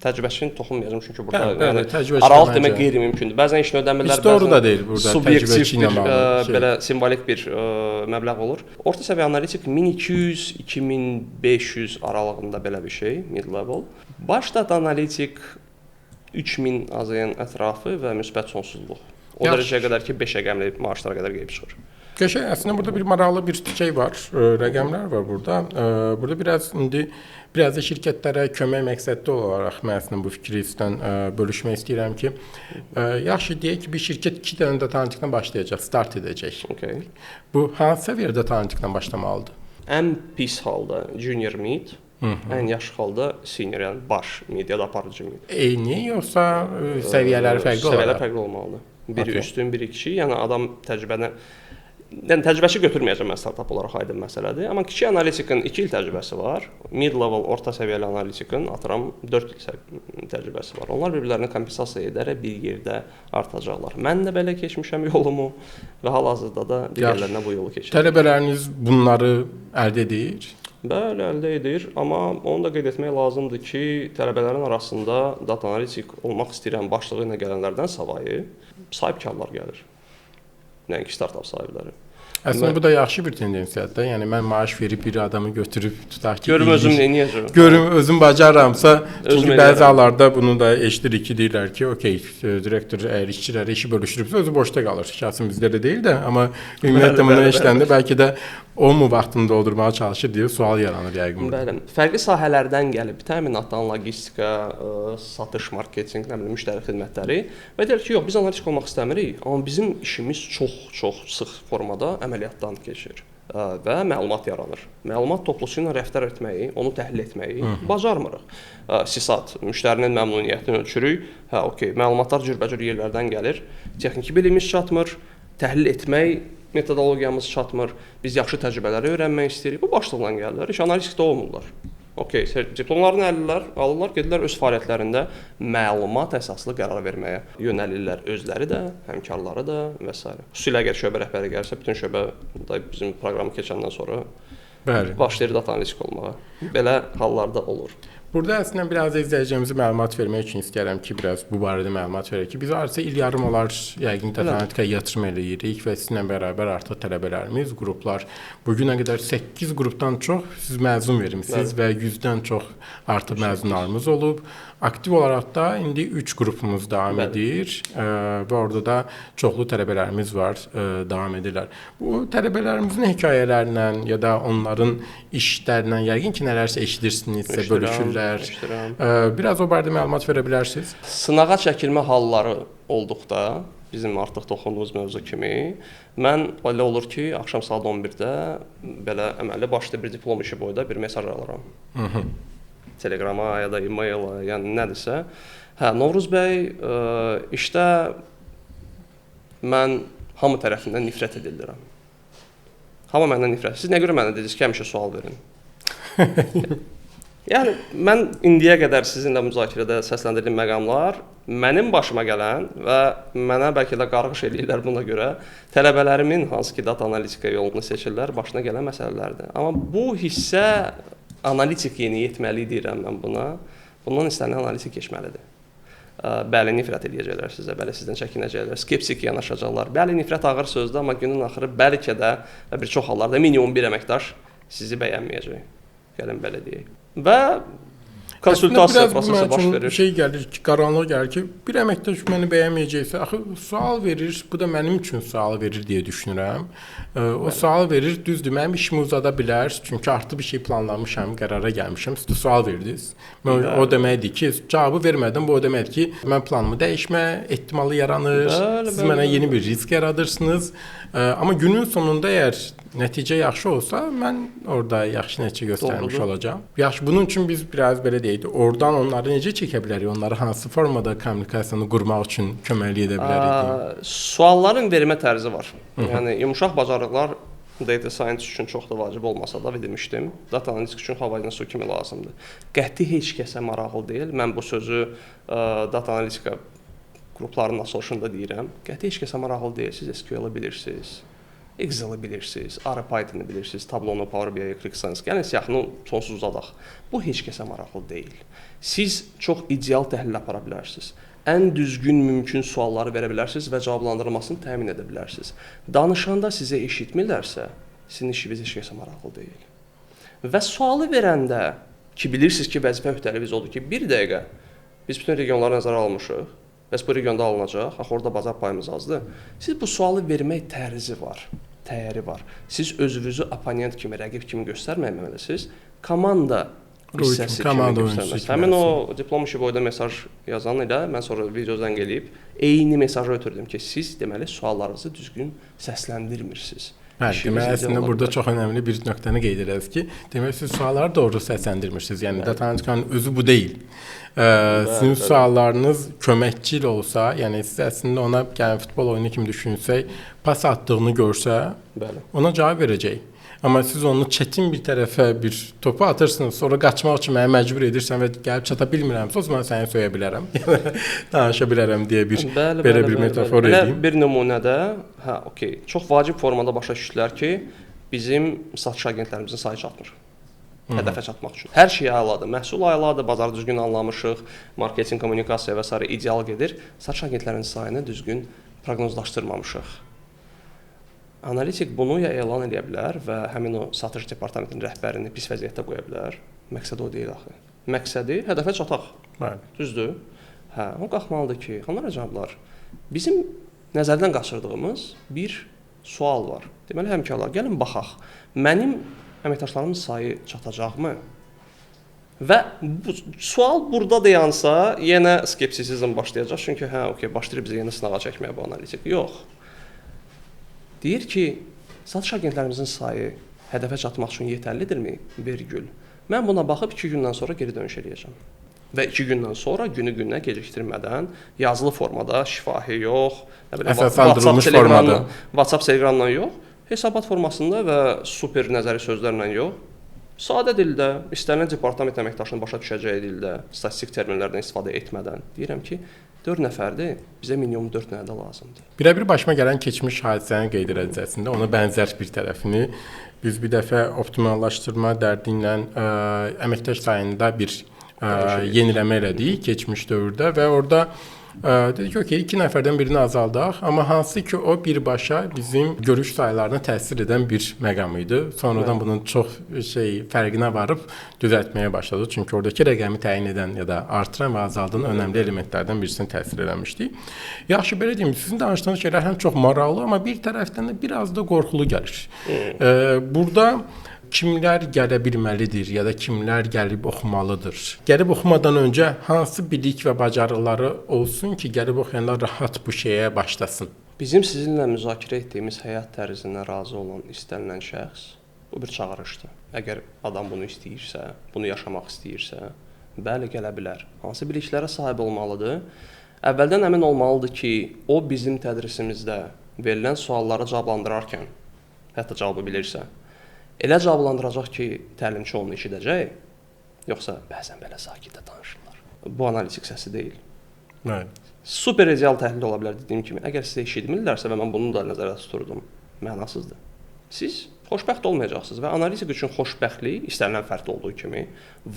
[SPEAKER 2] Təcrübəçini toxunmayacağım çünki burada yəni, aralıq demək qeyri-mümkündür. Bəzən işini ödəmirlər,
[SPEAKER 1] bəzən doğru da deyil burada
[SPEAKER 2] subyektiv bir belə simvolik bir məbləğ olur. Orta səviyyə analitik 1200-2500 aralığında belə bir şey, mid level. Baş data analitik 3000 AZN ətrafı və müsbət sonsuzluq. O dərəcəyə qədər ki, 5 rəqəmli maaşlara qədər gəlib çıxır.
[SPEAKER 1] Qəşəng, əslində burada bir maraqlı bir şey var, rəqəmlər var burada. Burada biraz indi biraz da şirkətlərə kömək məqsədli olaraq mən əslində bu fikri sizdən bölüşmək istəyirəm ki, yaxşı deyək ki, bir şirkət 2 dənə data analitikdən başlayacaq, start edəcək.
[SPEAKER 2] Okay.
[SPEAKER 1] Bu hansı səviyyədə data analitikdən başlamalıdır?
[SPEAKER 2] Ən pis halda junior mid, ən yaxşı halda senior, yəni baş mid ya da aparıcı mid.
[SPEAKER 1] Eyni yoxsa səviyyələri fərqli olaraq?
[SPEAKER 2] Səviyyələr fərqli olmalıdır. Biri üstün, biri kiçik, yəni adam təcrübəni Yəni təcrübəçi götürməyəcəm mən startap olaraq, aydın məsələdir. Amma kiçik analitikin 2 il təcrübəsi var. Mid level, orta səviyyəli analitikin atıram 4 il təcrübəsi var. Onlar bir-birlərini kompensasiya edərək bir yerdə artacaqlar. Mən də belə keçmişəm yolumu və hal-hazırda da digərlərinə bu yolu keçirəm.
[SPEAKER 1] Tələbələriniz bunları əldə edir?
[SPEAKER 2] Bəli, əldə edir. Amma onu da qeyd etmək lazımdır ki, tələbələrin arasında data analitik olmaq istəyirəm başlığı ilə gələnlərdən savayı sahibkarlar gəlir. Nəinki startap sahibləri.
[SPEAKER 1] Əslində bu da yaxşı bir tendensiyadır. Yəni mən maaş verib bir adamı götürüb tutaq ki,
[SPEAKER 2] görüm özüm nə edəcəm.
[SPEAKER 1] Görüm özüm bacarıramsa, çünki bəzi hallarda bunu da eşidirik ki, deyirlər ki, okey, direktor əgər işçilərə işi bölüşdürübsə özü boşda qalır. Şəxsən bizdə də deyil də, amma ümumiyyətlə bunu eşidəndə bəlkə də o mu vaxtını doldurmağa çalışır deyə sual yaranır yəqin.
[SPEAKER 2] Bəli, fərqli sahələrdən gəlib, təminatdan logistika, satış, marketinq, nə bilim, müştəri xidmətləri və deyir ki, yox, biz analitik olmaq istəmirik, amma bizim işimiz çox-çox sıx formada əməliyyatdan keçir və məlumat yaranır. Məlumat toplusu ilə rəftar etməyi, onu təhlil etməyi bacarmırıq. CSAT, müştərinin məmnuniyyətini ölçürük. Hə, okey, məlumatlar cürbəcür yerlərdən gəlir. Texniki biliyimiz çatmır. Təhlil etmək Metodologiyamız çatmır. Biz yaxşı təcrübələri öyrənmək istəyirik. Bu başlıqla gəlirlər. Heç analitik də olmurlar. Okey, diplomlarını əllər, alırlar, gedirlər öz fəaliyyətlərində məlumat əsaslı qərar verməyə yönəlirlər özləri də, həmkarları da və s. Xüsusilə əgər şöbə rəhbəri gəlsə, bütün şöbə da bizim proqramı keçəndən sonra
[SPEAKER 1] Bəli.
[SPEAKER 2] başlayır data analitik olmağa. Belə hallarda olur.
[SPEAKER 1] Burada əslində biraz da izləyicilərimizə məlumat vermək üçün istəyirəm ki, biraz bu barədə məlumat verək ki, biz hardasa il yarım olar yəqin data analitikaya yatırım eləyirik və sizinlə bərabər artıq tələbələrimiz, qruplar bu günə qədər 8 qrupdan çox siz məzun vermisiniz və 100-dən çox artıq məzunlarımız olub. Aktiv olaraq da indi 3 qrupumuz davam edir və orada da çoxlu tələbələrimiz var, davam edirlər. Bu tələbələrimizin hekayələrlə ya da onların işlərlə yəqin ki, nələrsə eşidirsiniz, sizə bölüşürlər. Biraz o barədə məlumat verə bilərsiniz?
[SPEAKER 2] Sınağa çəkilmə halları olduqda, bizim artıq toxunduğumuz mövzu kimi, mən elə olur ki, axşam saat 11-də belə əməlli başlı bir diplom işi boyda bir mesaj alıram. Telegrama ya da e-maila, yəni nədirsə. Hə, Novruz bəy, işdə mən hamı tərəfindən nifrət edilirəm. Hamı məndən nifrət. Siz nə görə mənə dediniz ki, həmişə sual verin? Yəni, mən indiyə qədər sizinlə müzakirədə səsləndirdiyim məqamlar mənim başıma gələn və mənə bəlkə də qarğış eləyirlər buna görə tələbələrimin hansı ki data analitika yolunu seçirlər, başına gələn məsələlərdir. Amma bu hissə analitik yeniyetməli deyirəm mən buna. Bundan istənilən analitik keçməlidir. Bəli, nifrət eləyəcəklər sizə, bəli, sizdən çəkinəcəklər, skeptik yanaşacaqlar. Bəli, nifrət ağır sözdür, amma günün axırı bəlkə də və bir çox hallarda minimum bir əməkdaş sizi bəyənməyəcək. Gəlin belə deyək. Və konsultasiya prosesi baş verir.
[SPEAKER 1] Şey gəlir ki, qaranlıq gəlir ki, bir əməkdaş məni bəyənməyəcəksə, axı sual verir, bu da mənim üçün sual verir deyə düşünürəm. O sual verir, düzdür, mənim işimi uzada bilər, çünki artıq bir şey planlamışam, qərara gəlmişəm, siz də sual verdiniz. Mən, o deməkdir ki, cavabı vermədən bu o deməkdir ki, mən planımı dəyişmə ehtimalı yaranır,
[SPEAKER 2] bəli,
[SPEAKER 1] siz mənə yeni bir risk yaradırsınız. Amma günün sonunda əgər nəticə yaxşı olsa, mən orada yaxşı nəticə göstərmiş olacağam. Yaxşı, bunun üçün biz biraz belə deyək, oradan onları necə çəkə bilərik? Onları hansı formada kommunikasiyanı qurmaq üçün köməklik edə bilərik?
[SPEAKER 2] Sualların vermə tərzi var. Yəni yumşaq bacarıqlar data science üçün çox da vacib olmasa da demişdim. Data analitik üçün hava ilə su kimi lazımdır. Qəti heç kəsə maraqlı deyil. Mən bu sözü data analitika qruplarının açılışında deyirəm. Qəti heç kəsə maraqlı deyil. Siz SQL-ı bilirsiniz, Excel-i bilirsiniz, R Python-ı bilirsiniz, Tableau-nu, Power BI-yi, QlikSense. Gəlin siyahını sonsuz uzadaq. Bu heç kəsə maraqlı deyil. Siz çox ideal təhlil apara bilərsiniz. Ən düzgün mümkün sualları verə bilərsiniz və cavablandırılmasını təmin edə bilərsiniz. Danışanda sizə eşitmirlərsə, sizin işiniz heç kəsə maraqlı deyil. Və sualı verəndə ki, bilirsiniz ki, vəzifə öhdəliyiniz odur ki, bir dəqiqə biz bütün regionları nəzərə almışıq. Bəs bu regionda alınacaq, axı orada bazar payımız azdır. Siz bu sualı vermək tərzi var, təyəri var. Siz özünüzü oponent kimi, rəqib kimi göstərməməlisiniz. Komanda hissəsi kimi göstərməlisiniz. Həmin o diplom işi boyda mesaj yazan ilə mən sonra video zəng eləyib eyni mesajı ötürdüm ki, siz deməli suallarınızı düzgün səsləndirmirsiniz.
[SPEAKER 1] Bəli, demək əslində burada çox önəmli bir nöqtəni qeyd edəriz ki, demək siz sualları doğru səsləndirmirsiniz. Yəni data analitikanın özü bu deyil. Sizin suallarınız köməkçil olsa, yəni siz əslində ona yəni futbol oyunu kimi düşünsək, pas attığını görsə,
[SPEAKER 2] bəli,
[SPEAKER 1] ona cavab verəcək. Amma siz onu çətin bir tərəfə bir topu atırsınız, sonra qaçmaq üçün məni məcbur edirsən və gəlib çata bilmirəmsə, o zaman səni söyə bilərəm. Danışa bilərəm deyə bir
[SPEAKER 2] bəli,
[SPEAKER 1] belə
[SPEAKER 2] bəli,
[SPEAKER 1] bir
[SPEAKER 2] bəli,
[SPEAKER 1] metafor
[SPEAKER 2] bəli.
[SPEAKER 1] edeyim.
[SPEAKER 2] Elə bir nümunədə, hə, okey, çox vacib formada başa düşdülər ki, bizim satış agentlərimizin sayı çatmır. Hədəfə çatmaq üçün. Hər şey əladır, məhsul əladır, bazarı düzgün anlamışıq, marketinq, kommunikasiya və sairə ideal gedir. Satış agentlərinin sayını düzgün proqnozlaşdırmamışıq. Analitik bunu ya elan eləyə bilər və həmin o satış departamentinin rəhbərini pis vəziyyətdə qoya bilər. Məqsədi o deyil axı. Məqsədi hədəfə çataq.
[SPEAKER 1] Bəli.
[SPEAKER 2] Düzdür? Hə, o qalxmalıdır ki, xanımlar, cənablar, bizim nəzərdən qaçırdığımız bir sual var. Deməli, həmkarlar, gəlin baxaq. Mənim əməkdaşlarımın sayı çatacaqmı? Və bu sual burada dayansa, yenə skepsisizm başlayacaq. Çünki hə, okey, başlayır bizi yenə sınağa çəkməyə bu analitik. Yox. Deyir ki, satış agentlərimizin sayı hədəfə çatmaq üçün yetərlidirmi? Vergül. Mən buna baxıb 2 gündən sonra geri dönüş eləyəcəm. Və 2 gündən sonra günü günə gecikdirmədən yazılı formada, şifahi yox, nə bilim
[SPEAKER 1] əsaslandırılmış formada,
[SPEAKER 2] WhatsApp, Telegramdan yox, hesabat formasında və super nəzəri sözlərlə yox, sadə dildə, istənilən departament əməkdaşının başa düşəcəyi dildə, statistik terminlərdən istifadə etmədən deyirəm ki, 4 nəfərdir, bizə minimum 4 dənə də lazımdır.
[SPEAKER 1] Birəbir başıma gələn keçmiş hadisəni qeyd edəcəsində ona bənzər bir tərəfini biz bir dəfə optimallaşdırma dərdi ilə əməkdaş sayında bir yeniləmə elədik keçmiş dövrdə və orada dedik ki, okey, 2 nəfərdən birini azaldaq, amma hansı ki o birbaşa bizim görüş saylarına təsir edən bir məqam idi. Sonradan bunun çox fərqinə varıb düzəltməyə başladıq. Çünki oradakı rəqəmi təyin edən ya da artıran və azaldan önəmli elementlərdən birisini təsir eləmişdik. Yaxşı, belə deyim, sizin danışdığınız şeylər həm çox maraqlı, amma bir tərəfdən də biraz da qorxulu gəlir. Burada kimlər gələ bilməlidir ya da kimlər gəlib oxumalıdır? Gəlib oxumadan öncə hansı bilik və bacarıqları olsun ki, gəlib oxuyanlar rahat bu şeyə başlasın?
[SPEAKER 2] Bizim sizinlə müzakirə etdiyimiz həyat tərzindən razı olan istənilən şəxs, bu bir çağırışdır. Əgər adam bunu istəyirsə, bunu yaşamaq istəyirsə, bəli, gələ bilər. Hansı biliklərə sahib olmalıdır? Əvvəldən əmin olmalıdır ki, o bizim tədrisimizdə verilən sualları cavablandırarkən, hətta cavabı bilirsə, elə cavablandıracaq ki, təlimçi onu eşidəcək, yoxsa bəzən belə sakitdə danışırlar. Bu analitik səsi deyil.
[SPEAKER 1] Evet.
[SPEAKER 2] Super ideal təhlil ola bilər dediyim kimi. Əgər sizə eşitmirlərsə və mən bunu da nəzərdə tuturdum, mənasızdır. Siz xoşbəxt olmayacaqsınız və analitik üçün xoşbəxtlik istənilən fərd olduğu kimi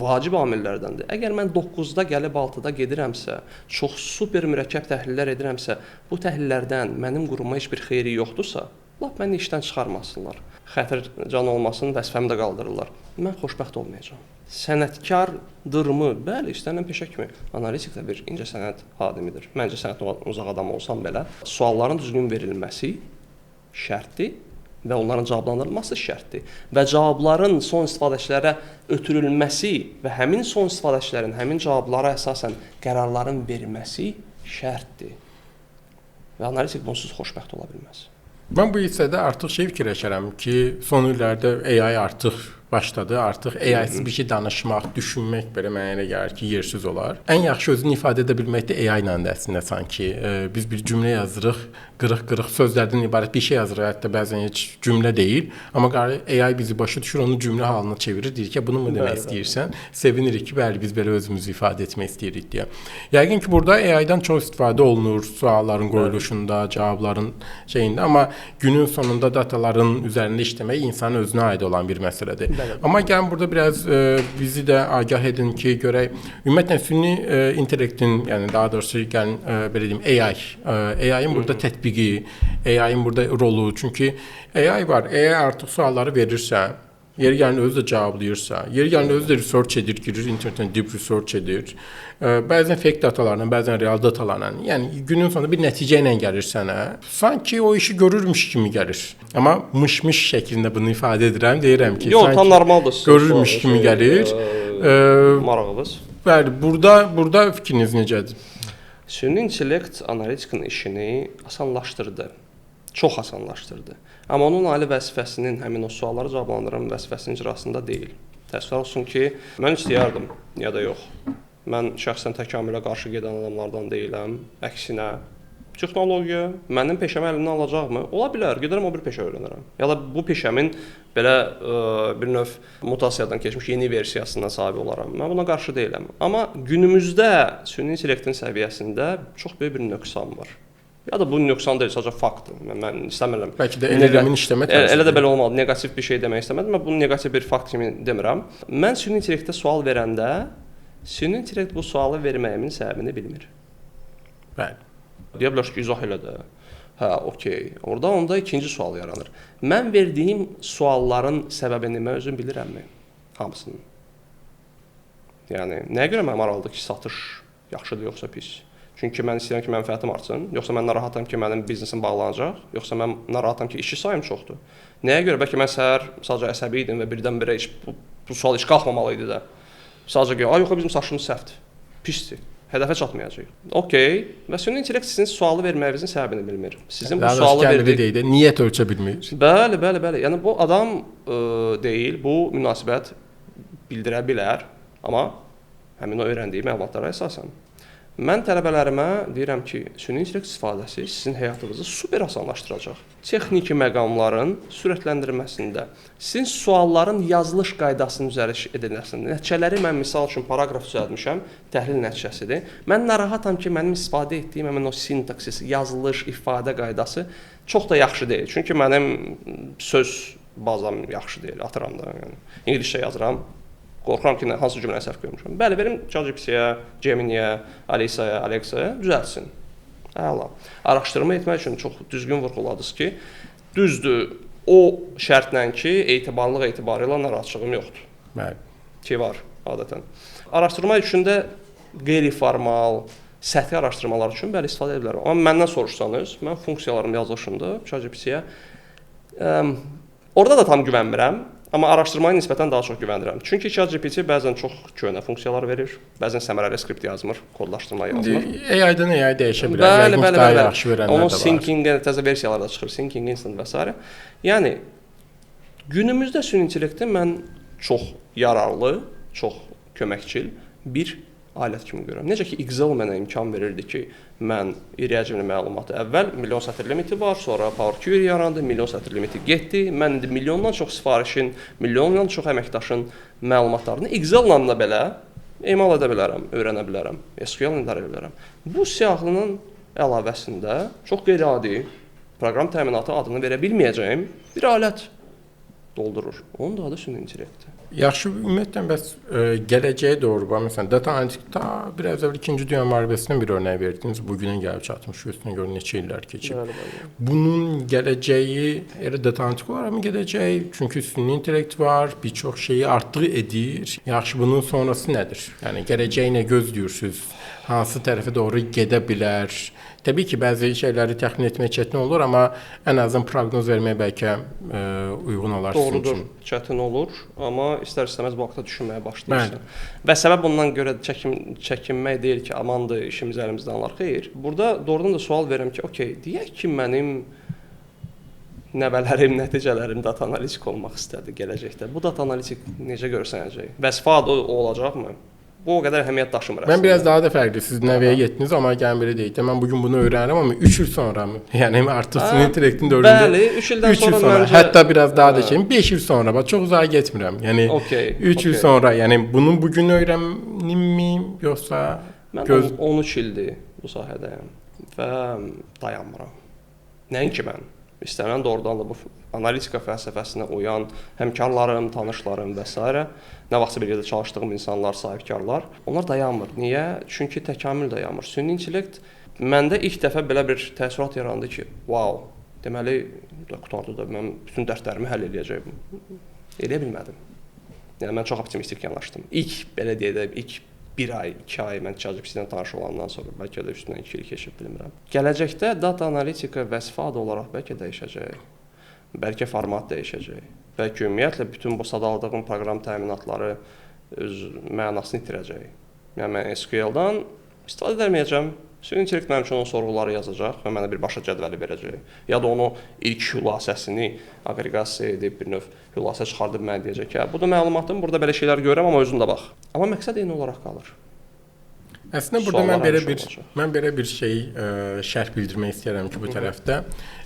[SPEAKER 2] vacib amillərdəndir. Əgər mən 9-da gəlib 6-da gedirəmsə, çox super mürəkkəb təhlillər edirəmsə, bu təhlillərdən mənim quruma heç bir xeyri yoxdursa, lap məni işdən çıxarmasınlar. Xətir can olmasın, vəzifəmi də qaldırırlar. Mən xoşbəxt olmayacağam. Sənətkardırmı? Bəli, istənilən peşə kimi. Analitik də bir incə sənət xadimidir. Məncə sənətdən uzaq adam olsam belə, sualların düzgün verilməsi şərtdir və onların cavablandırılması şərtdir. Və cavabların son istifadəçilərə ötürülməsi və həmin son istifadəçilərin həmin cavablara əsasən qərarların verməsi şərtdir. Və analitik bunsuz xoşbəxt ola bilməz.
[SPEAKER 1] Mən bu hissədə artıq şey fikirləşirəm ki, son illərdə AI artıq başladı. Artıq AI-siz bir şey danışmaq, düşünmək belə mənə elə gəlir ki, yersiz olar. Ən yaxşı özünü ifadə edə bilmək də AI ilə də əslində sanki. Biz bir cümlə yazırıq, qırıq-qırıq sözlərdən ibarət bir şey yazırıq, hətta bəzən heç cümlə deyil. Amma AI bizi başa düşür, onu cümlə halına çevirir, deyir ki, bunu mu demək istəyirsən? Sevinirik ki, bəli, biz belə özümüzü ifadə etmək istəyirik deyə. Yəqin ki, burada AI-dan çox istifadə olunur sualların qoyuluşunda, cavabların şeyində, amma günün sonunda dataların üzərində işləmək insanın özünə aid olan bir məsələdir. Bəli. Amma gəlin burada biraz bizi də agah edin ki, görək ümumiyyətlə süni intellektin, yəni daha doğrusu gəlin belə deyim AI-ın burada tətbiqi, AI-ın burada rolu. Çünki AI var, AI artıq sualları verirsə, yeri gəlin özü də cavablayırsa, yeri gəlin özü də research edir, girir internetdən deep research edir. Bəzən fake datalarla, bəzən real datalarla, yəni günün sonunda bir nəticə ilə gəlir sənə. Sanki o işi görürmüş kimi gəlir. Amma mış-mış şəklində bunu ifadə edirəm, deyirəm ki,
[SPEAKER 2] yox, sanki tam normaldır.
[SPEAKER 1] Görürmüş kimi gəlir.
[SPEAKER 2] Maraqlısınız.
[SPEAKER 1] Bəli, burada fikriniz necədir?
[SPEAKER 2] Süni intellekt analitikin işini asanlaşdırdı. Çox asanlaşdırdı. Amma onun ali vəzifəsinin, həmin o sualları cavablandıran vəzifəsinin icrasında deyil. Təəssüf olsun ki, mən istəyərdim, ya da yox. Mən şəxsən təkamülə qarşı gedən adamlardan deyiləm. Əksinə, texnologiya mənim peşəmi əlimdən alacaqmı? Ola bilər, gedərəm o bir peşə öyrənərəm. Ya da bu peşəmin belə bir növ mutasiyadan keçmiş yeni versiyasından sahib olaram. Mən buna qarşı deyiləm. Amma günümüzdə süni intellektin səviyyəsində çox böyük bir nöqsan var. Ya da bu nöqsan deyil, sadəcə faktdır. Mən istəmirəm.
[SPEAKER 1] Bəlkə də LLM-in işləmə tərzi.
[SPEAKER 2] Elə də belə olmalı. Neqativ bir şey demək istəmədim. Mən bunu neqativ bir fakt kimi demirəm. Mən süni intellektə sual verəndə süni intellekt bu sualı verməyimin səbəbini bilmir.
[SPEAKER 1] Bəli.
[SPEAKER 2] Deyə bilər ki, izah elə də. Hə, okey. Orada onda ikinci sual yaranır. Mən verdiyim sualların səbəbini mən özüm bilirəmmi? Hamısının. Yəni, nəyə görə mənə maraqlıdır ki, satış yaxşıdır yoxsa pis? Çünki mən istəyirəm ki, mənfəətim artsın, yoxsa mən narahatam ki, mənim biznesim bağlanacaq, yoxsa mən narahatam ki, işçi sayım çoxdur. Nəyə görə? Bəlkə mən səhər sadəcə əsəbi idim və birdən-birə heç bu sual heç qalxmamalı idi də. Sadəcə ki, ay yox, bizim satışımız səhvdir, pisdir, hədəfə çatmayacağıq. Okey. Və süni intellekt sizin sualı verməyinizin səbəbini bilmir. Sizin bu sualı
[SPEAKER 1] verdiyi niyyət ölçə bilmir.
[SPEAKER 2] Bəli, bəli, bəli. Yəni bu adam deyil, bu münasibət bildirə bilər, amma Həmin o öyrəndiyi məlumatlara əsasən. Mən tələbələrimə deyirəm ki, süni intellekt istifadəsi sizin həyatınızı super asanlaşdıracaq. Texniki məqamların sürətləndirilməsində, sizin sualların yazılış qaydasının düzəliş edilməsində. Nəticələri mən misal üçün paraqraf düzəltmişəm, təhlil nəticəsidir. Mən narahatam ki, mənim istifadə etdiyim həmin o sintaksis, yazılış, ifadə qaydası çox da yaxşı deyil. Çünki mənim söz bazam yaxşı deyil, atıram da, yəni ingiliscə yazıram. Qorxuram ki, hansı cümləni səhv qoymuşam. Bəli, verim ChatGPT-yə, Gemini-yə, Alisa-ya, Alexa-ya düzəltsin. Əla. Araşdırma etmək üçün çox düzgün vurğuladınız ki, düzdür, o şərtlə ki, etibarlılıq etibarı ilə narahatçılığım yoxdur.
[SPEAKER 1] Bəli.
[SPEAKER 2] Ki var adətən. Araşdırma üçün də qeyri-formal, səthi araşdırmalar üçün bəli istifadə edə bilərəm. Amma məndən soruşsanız, mən funksiyalarım yazılışında ChatGPT-yə orada da tam güvənmirəm. Amma araşdırmaya nisbətən daha çox güvənirəm. Çünki ChatGPT bəzən çox köhnə funksiyalar verir, bəzən səmərəli skript yazmır, kodlaşdırma yazmır.
[SPEAKER 1] AI-dan AI dəyişə bilər.
[SPEAKER 2] Bəli, bəli,
[SPEAKER 1] daha
[SPEAKER 2] bəli.
[SPEAKER 1] yaxşı verənlər
[SPEAKER 2] Onun
[SPEAKER 1] də var.
[SPEAKER 2] syncing-ə təzə versiyalar da çıxır, syncing, instant və s. Yəni günümüzdə süni intellekti mən çox yararlı, çox köməkçil bir alət kimi görürəm. Necə ki Excel mənə imkan verirdi ki, mən iri həcmli məlumatı əvvəl milyon sətr limiti var, sonra Power Query yarandı, milyon sətr limiti getdi. Mən indi milyondan çox sifarişin, milyondan çox əməkdaşın məlumatlarını Excel-la da belə emal edə bilərəm, öyrənə bilərəm, SQL-la idarə edə bilərəm. Bu siyahının əlavəsində çox qeyri-adi proqram təminatı adını verə bilməyəcəyim bir alət doldurur. Onun da adı süni intellektdir.
[SPEAKER 1] Yaxşı, ümumiyyətlə bəs gələcəyə doğru bax, məsələn, data analitikdə biraz əvvəl İkinci Dünya Müharibəsindən bir örnək verdiniz. Bugünə gəlib çatmış, üstünə görə neçə illər keçib.
[SPEAKER 2] Bəli, bəli.
[SPEAKER 1] Bunun gələcəyi elə data analitik olaraq mı gedəcək? Çünki süni intellekt var, bir çox şeyi artıq edir. Yaxşı, bunun sonrası nədir? Yəni gələcəyi nə gözləyirsiniz? Hansı tərəfə doğru gedə bilər? Təbii ki, bəzi şeyləri təxmin etmək çətin olur, amma ən azından proqnoz vermək bəlkə uyğun olar sizin
[SPEAKER 2] Doğrudur,
[SPEAKER 1] üçün.
[SPEAKER 2] çətin olur, amma istər-istəməz bu haqda düşünməyə başlayırsan. Və səbəb ondan görə çəkinmək deyil ki, amandır, işimiz əlimizdən alır. Xeyr, burada doğrudan da sual verirəm ki, okey, deyək ki, mənim nəvələrim, nəticələrim data analitik olmaq istədi gələcəkdə. Bu data analitik necə görsənəcək? Vəzifə adı o olacaqmı? Bu o qədər əhəmiyyət daşımır
[SPEAKER 1] Mən
[SPEAKER 2] əslində.
[SPEAKER 1] biraz daha da fərqli. Siz nəvəyə getdiniz, amma gəlin belə deyək də, mən bu gün bunu öyrənirəm, amma 3 il sonra mı? Yəni artıq süni intellektin dövründə
[SPEAKER 2] Bəli, 3 ildən
[SPEAKER 1] 3 il
[SPEAKER 2] sonra
[SPEAKER 1] sonra,
[SPEAKER 2] məncə
[SPEAKER 1] hətta biraz daha da şey, 5 il sonra, bax çox uzağa getmirəm. Yəni
[SPEAKER 2] Okey,
[SPEAKER 1] 3 il
[SPEAKER 2] okey.
[SPEAKER 1] sonra, yəni bunu bu gün öyrənimmi yoxsa
[SPEAKER 2] Mən
[SPEAKER 1] göz
[SPEAKER 2] 13 ildir bu sahədəyəm və dayanmıram. Nəinki mən. İstənilən doğrudan da bu analitika fəlsəfəsinə uyan həmkarlarım, tanışlarım və s. nə vaxtsa bir yerdə çalışdığım insanlar, sahibkarlar, onlar dayanmır. Niyə? Çünki təkamül dayanmır. Süni intellekt məndə ilk dəfə belə bir təəssürat yarandı ki, vau, deməli qurtardı da mən bütün dərdlərimi həll eləyəcəyəm. Eləyə bilmədim. Yəni mən çox optimistik yanaşdım. İlk belə deyək də, ilk 1 ay, 2 ay mən ChatGPT-dən tanış olandan sonra bəlkə də üstündən 2 il keçib bilmirəm. Gələcəkdə data analitika vəzifə adı olaraq bəlkə dəyişəcək. Bəlkə format dəyişəcək. Bəlkə ümumiyyətlə bütün bu sadaladığım proqram təminatları öz mənasını itirəcək. Yəni mən SQL-dan istifadə etməyəcəm. Süni intellekt mənim üçün o sorğuları yazacaq və mənə birbaşa cədvəli verəcək. Ya da onu ilk xülasəsini aqreqasiya edib bir növ xülasə çıxardıb mənə deyəcək ki, hə, bu da məlumatım, burada belə şeylər görürəm, amma özün də bax. Amma məqsəd eyni olaraq qalır.
[SPEAKER 1] Əslində burada
[SPEAKER 2] Suallar
[SPEAKER 1] mən belə
[SPEAKER 2] həmişə
[SPEAKER 1] bir
[SPEAKER 2] olacaq.
[SPEAKER 1] mən belə bir şey şərh bildirmək istəyirəm ki, bu tərəfdə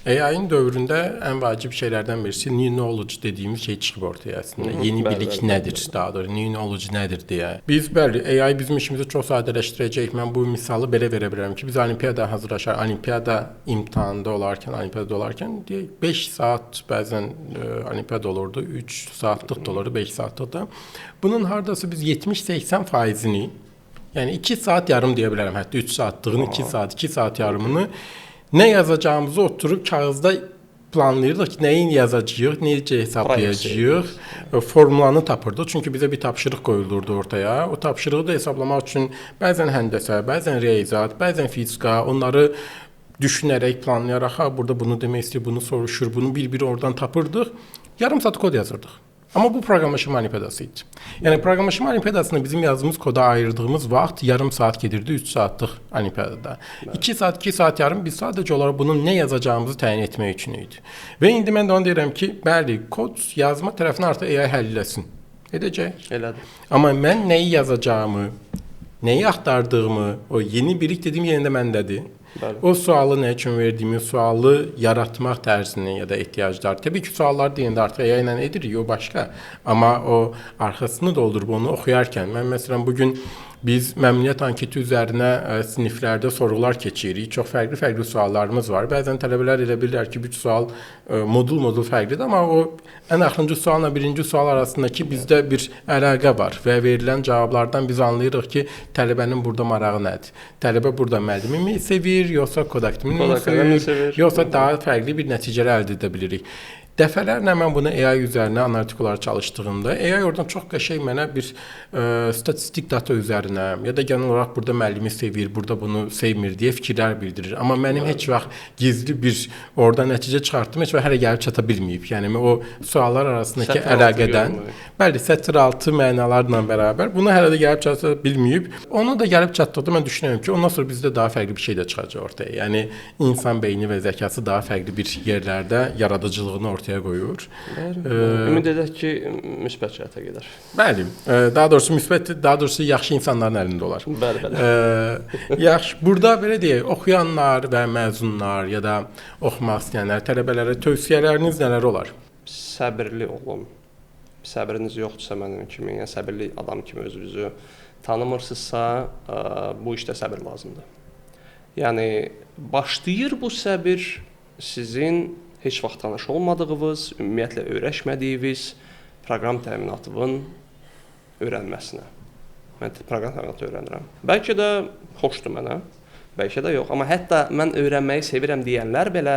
[SPEAKER 1] AI-ın dövründə ən vacib şeylərdən birisi new knowledge dediyimiz şey çıxıb ortaya əslində. Yeni
[SPEAKER 2] Bəli,
[SPEAKER 1] bilik
[SPEAKER 2] bəli,
[SPEAKER 1] nədir, daha doğrusu new knowledge nədir deyə. Biz bəli, AI bizim işimizi çox sadələşdirəcək. Mən bu misalı belə verə bilərəm ki, biz olimpiyada hazırlaşar, olimpiyada imtahanında olarkən, olimpiyada olarkən deyək 5 saat bəzən olimpiyada olurdu, 3 saatlıq da olurdu, 5 saatlıq da. Bunun hardasa biz 70-80%-ni, yəni 2 saat yarım deyə bilərəm, hətta 3 saatlığın 2 saat, 2 saat yarımını nə yazacağımızı oturub kağızda planlayırdıq ki, nəyin yazacağıq, necə hesablayacağıq, formulanı tapırdıq. Çünki bizə bir tapşırıq qoyulurdu ortaya. O tapşırığı da hesablamaq üçün bəzən həndəsə, bəzən riyaziyyat, bəzən fizika, onları düşünərək, planlayaraq, ha, burada bunu demək istəyir, bunu soruşur, bunu bir-bir oradan tapırdıq. Yarım saat kod yazırdıq. Amma bu proqramlaşma olimpiyadası idi. Yəni proqramlaşma olimpiyadasında bizim yazdığımız koda ayırdığımız vaxt yarım saat gedirdi 3 saatlıq olimpiyadada. 2 saat, 2 saat yarım biz sadəcə olaraq bunun nə yazacağımızı təyin etmək üçün idi. Və indi mən də onu deyirəm ki, bəli, kod yazma tərəfini artıq AI həll eləsin. Edəcək.
[SPEAKER 2] Elədir.
[SPEAKER 1] Amma mən nəyi yazacağımı, nəyi axtardığımı, o yeni bilik dediyim yenə də məndədir.
[SPEAKER 2] Bəli.
[SPEAKER 1] O sualı nə üçün verdiyimi, sualı yaratmaq tərzini ya da ehtiyaclar. Təbii ki, suallar deyəndə artıq AI ilə edirik, o başqa. Amma o arxasını doldurub onu oxuyarkən, mən məsələn bu gün biz məmnuniyyət anketi üzərinə siniflərdə sorğular keçiririk. Çox fərqli-fərqli suallarımız var. Bəzən tələbələr elə bilirlər ki, bir sual modul-modul fərqlidir, amma o ən axırıncı sualla birinci sual arasındakı bizdə bir əlaqə var və verilən cavablardan biz anlayırıq ki, tələbənin burada marağı nədir? Tələbə burada müəllimi mi sevir, yoxsa Codecademy mi sevir, yoxsa daha fərqli bir nəticələr əldə edə bilirik. Dəfələrlə mən bunu AI üzərinə analitik olaraq çalışdığımda, AI oradan çox qəşəng mənə bir statistik data üzərinə ya da genel olaraq burada müəllimi sevir, burada bunu sevmir deyə fikirlər bildirir. Amma mənim heç vaxt gizli bir oradan nəticə çıxartdım, heç vaxt hələ gəlib çata bilməyib. Yəni o suallar arasındakı
[SPEAKER 2] Sətr altı
[SPEAKER 1] əlaqədən,
[SPEAKER 2] görünmür.
[SPEAKER 1] Bəli, sətr altı mənalarla bərabər bunu hələ də gəlib çata bilməyib. Onu da gəlib çatdıqda mən düşünürəm ki, ondan sonra bizdə daha fərqli bir şey də çıxacaq ortaya. Yəni insan beyni və zəkası daha fərqli bir yerlərdə yaradıcılığını ortaya qoyur.
[SPEAKER 2] Ümid edək ki, müsbət cəhətə gedər.
[SPEAKER 1] Bəli, daha doğrusu müsbət, daha doğrusu yaxşı insanların əlində olar.
[SPEAKER 2] Bəli, bəli.
[SPEAKER 1] Yaxşı, burada belə deyək, oxuyanlar və məzunlar ya da oxumaq istəyənlər, tələbələrə tövsiyələriniz nələr olar?
[SPEAKER 2] Səbirli olun. Səbriniz yoxdursa mənim kimi, yəni səbirli adam kimi özünüzü tanımırsınızsa, bu işdə səbir lazımdır. Yəni başlayır bu səbir sizin heç vaxt tanış olmadığınız, ümumiyyətlə öyrəşmədiyiniz proqram təminatının öyrənməsinə. Mən proqram təminatı öyrənirəm. Bəlkə də xoşdur mənə, bəlkə də yox. Amma hətta mən öyrənməyi sevirəm deyənlər belə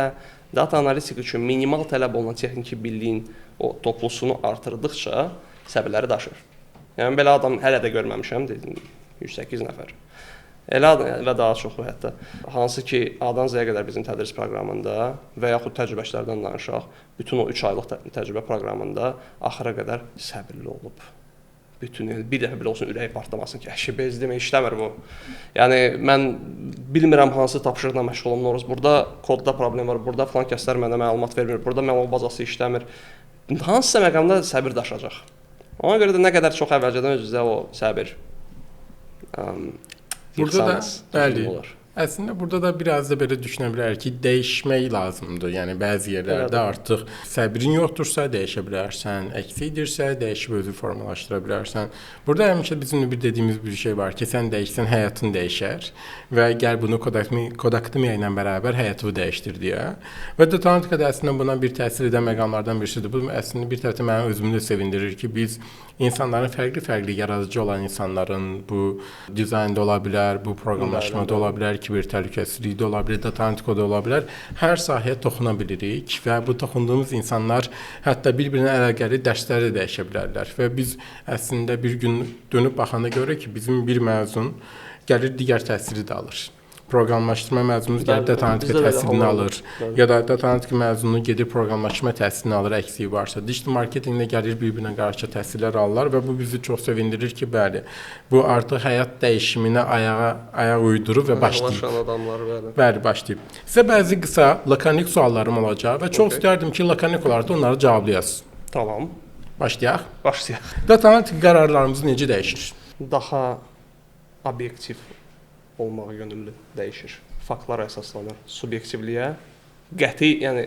[SPEAKER 2] data analitik üçün minimal tələb olunan texniki billiyin o toplusunu artırdıqca səbirləri daşır. Yəni belə adam hələ də görməmişəm, dedim 108 nəfər. Elə adam və daha çoxu hətta. Hansı ki, A-dan Z-yə qədər bizim tədris proqramında və yaxud təcrübəçilərdən danışaq, bütün o 3 aylıq təcrübə proqramında axıra qədər səbirli olub. Bütün, yəni bir dəfə belə olsun ürək partlamasın ki, əşi bezdim, işləmir bu. Yəni mən bilmirəm hansı tapşırıqla məşğul olum, Noruz. Burada kodda problem var, burada filan kəslər mənə məlumat vermir, burada məlumat bazası işləmir. Hansısa məqamda səbir daşacaq. Ona görə də nə qədər çox əvvəlcədən özünüzə o səbir
[SPEAKER 1] Burada da, bəli,
[SPEAKER 2] olar.
[SPEAKER 1] Əslində burada da biraz da belə düşünə bilərik ki, dəyişmək lazımdır. Yəni bəzi yerlərdə
[SPEAKER 2] Elədir.
[SPEAKER 1] Artıq səbrin yoxdursa dəyişə bilərsən, əksikdirsə dəyişib özü formalaşdıra bilərsən. Burada həmişə bizim bir dediyimiz bir şey var ki, sən dəyişsən həyatın dəyişər və gəl bunu Codecademy ilə bərabər həyatını dəyişdir deyə. Və Data Analitika da əslində buna bir təsir edən məqamlardan birisidir. Bu əslində bir tərəfdən məni özümü də sevindirir ki, biz insanların fərqli-fərqli yaradıcı olan insanların bu dizaynda ola bilər, bu proqramlaşmada ola bilər, kiber təhlükəsizlikdə ola bilər, data analitikada ola bilər. Hər sahəyə toxuna bilirik və bu toxunduğumuz insanlar hətta bir-birinə əlaqəli dərsləri də dəyişə bilərlər və biz əslində bir gün dönüb baxanda görürük ki, bizim bir məzun gəlir digər təhsili də alır. Proqramlaşdırma məzunumuz gəlib data analitika təhsilini alır. Ya da data analitika məzunu gedir proqramlaşma təhsilini alır, əksiyi varsa. Digital marketinqdə gəlir bir-birinə qarşı təhsillər alırlar və bu bizi çox sevindirir ki, bəli, bu artıq həyat dəyişiminə ayaq uydurub və başlayıb.
[SPEAKER 2] Anlaşan adamlar, bəli.
[SPEAKER 1] Bəli, başlayıb. Sizə bəzi qısa, lakonik suallarım olacaq və çox istərdim ki, lakonik olaraq da onları cavablayasınız.
[SPEAKER 2] Tamam.
[SPEAKER 1] Başlayaq.
[SPEAKER 2] Başlayaq.
[SPEAKER 1] Data analitik qərarlarımız necə dəyişir?
[SPEAKER 2] Daha obyektiv olmağa yönümlü dəyişir. Faktlara əsaslanır. Subyektivliyə qəti, yəni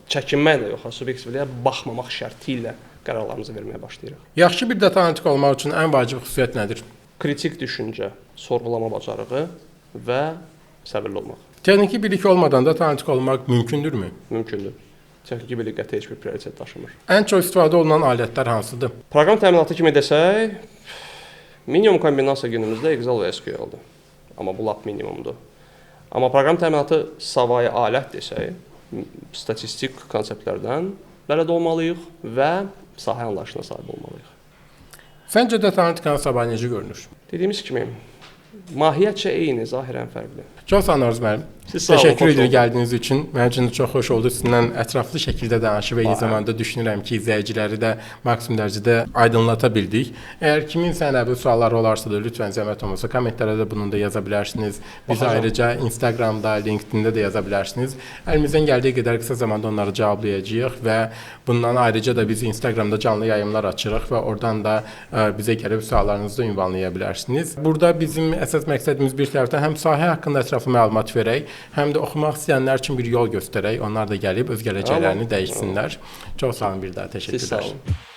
[SPEAKER 2] çəkinmək də yox, subyektivliyə baxmamaq şərti ilə qərarlarımızı verməyə başlayırıq.
[SPEAKER 1] Yaxşı bir data analitik olmaq üçün ən vacib xüsusiyyət nədir?
[SPEAKER 2] Kritik düşüncə, sorğulama bacarığı və səbirli olmaq.
[SPEAKER 1] Texniki bilik olmadan data analitik olmaq mümkündürmü?
[SPEAKER 2] Mümkündür. Texniki bilik qəti heç bir prioritet daşımır.
[SPEAKER 1] Ən çox istifadə olunan alətlər hansıdır?
[SPEAKER 2] Proqram təminatı kimi desək, minimum kombinasiya günümüzdə Excel və SQL-dir. Amma bu lap minimumdur. Amma proqram təminatı savayı alət desək, statistik konseptlərdən bələd olmalıyıq və sahə anlayışına sahib olmalıyıq.
[SPEAKER 1] Səncə data analitikanın sabahı necə görünür?
[SPEAKER 2] Dediyimiz kimi, mahiyyətcə eyni, zahirən fərqli.
[SPEAKER 1] Çox sağ olun Arzu müəllim.
[SPEAKER 2] Siz sağ olun.
[SPEAKER 1] Təşəkkür
[SPEAKER 2] Xoş
[SPEAKER 1] edirik
[SPEAKER 2] oldu.
[SPEAKER 1] gəldiyiniz üçün. Mənim üçün də çox xoş oldu. Sizinlə ətraflı şəkildə danışıb eyni zamanda düşünürəm ki, izləyiciləri də maksimum dərəcədə aydınlata bildik. Əgər kiminsə nə bir sualları olarsa da lütfən zəhmət olmasa kommentlərə də bunu da yaza bilərsiniz. Bizə
[SPEAKER 2] Baxacağam.
[SPEAKER 1] ayrıca Instagramda, LinkedIn-də də yaza bilərsiniz. Əlimizdən gəldiyi qədər qısa zamanda onları cavablayacağıq və bundan ayrıca da biz Instagramda canlı yayımlar açırıq və oradan da bizə gəlib suallarınızı da ünvanlaya bilərsiniz. Burada bizim əsas məqsədimiz bir tərəfdən həm sahə haqqında ətraflı məlumat verək, həm də oxumaq istəyənlər üçün bir yol göstərək. Onlar da gəlib öz gələcəklərini dəyişsinlər. Çox sağ olun bir daha
[SPEAKER 2] Siz sağ
[SPEAKER 1] təşəkkürlər.
[SPEAKER 2] olun.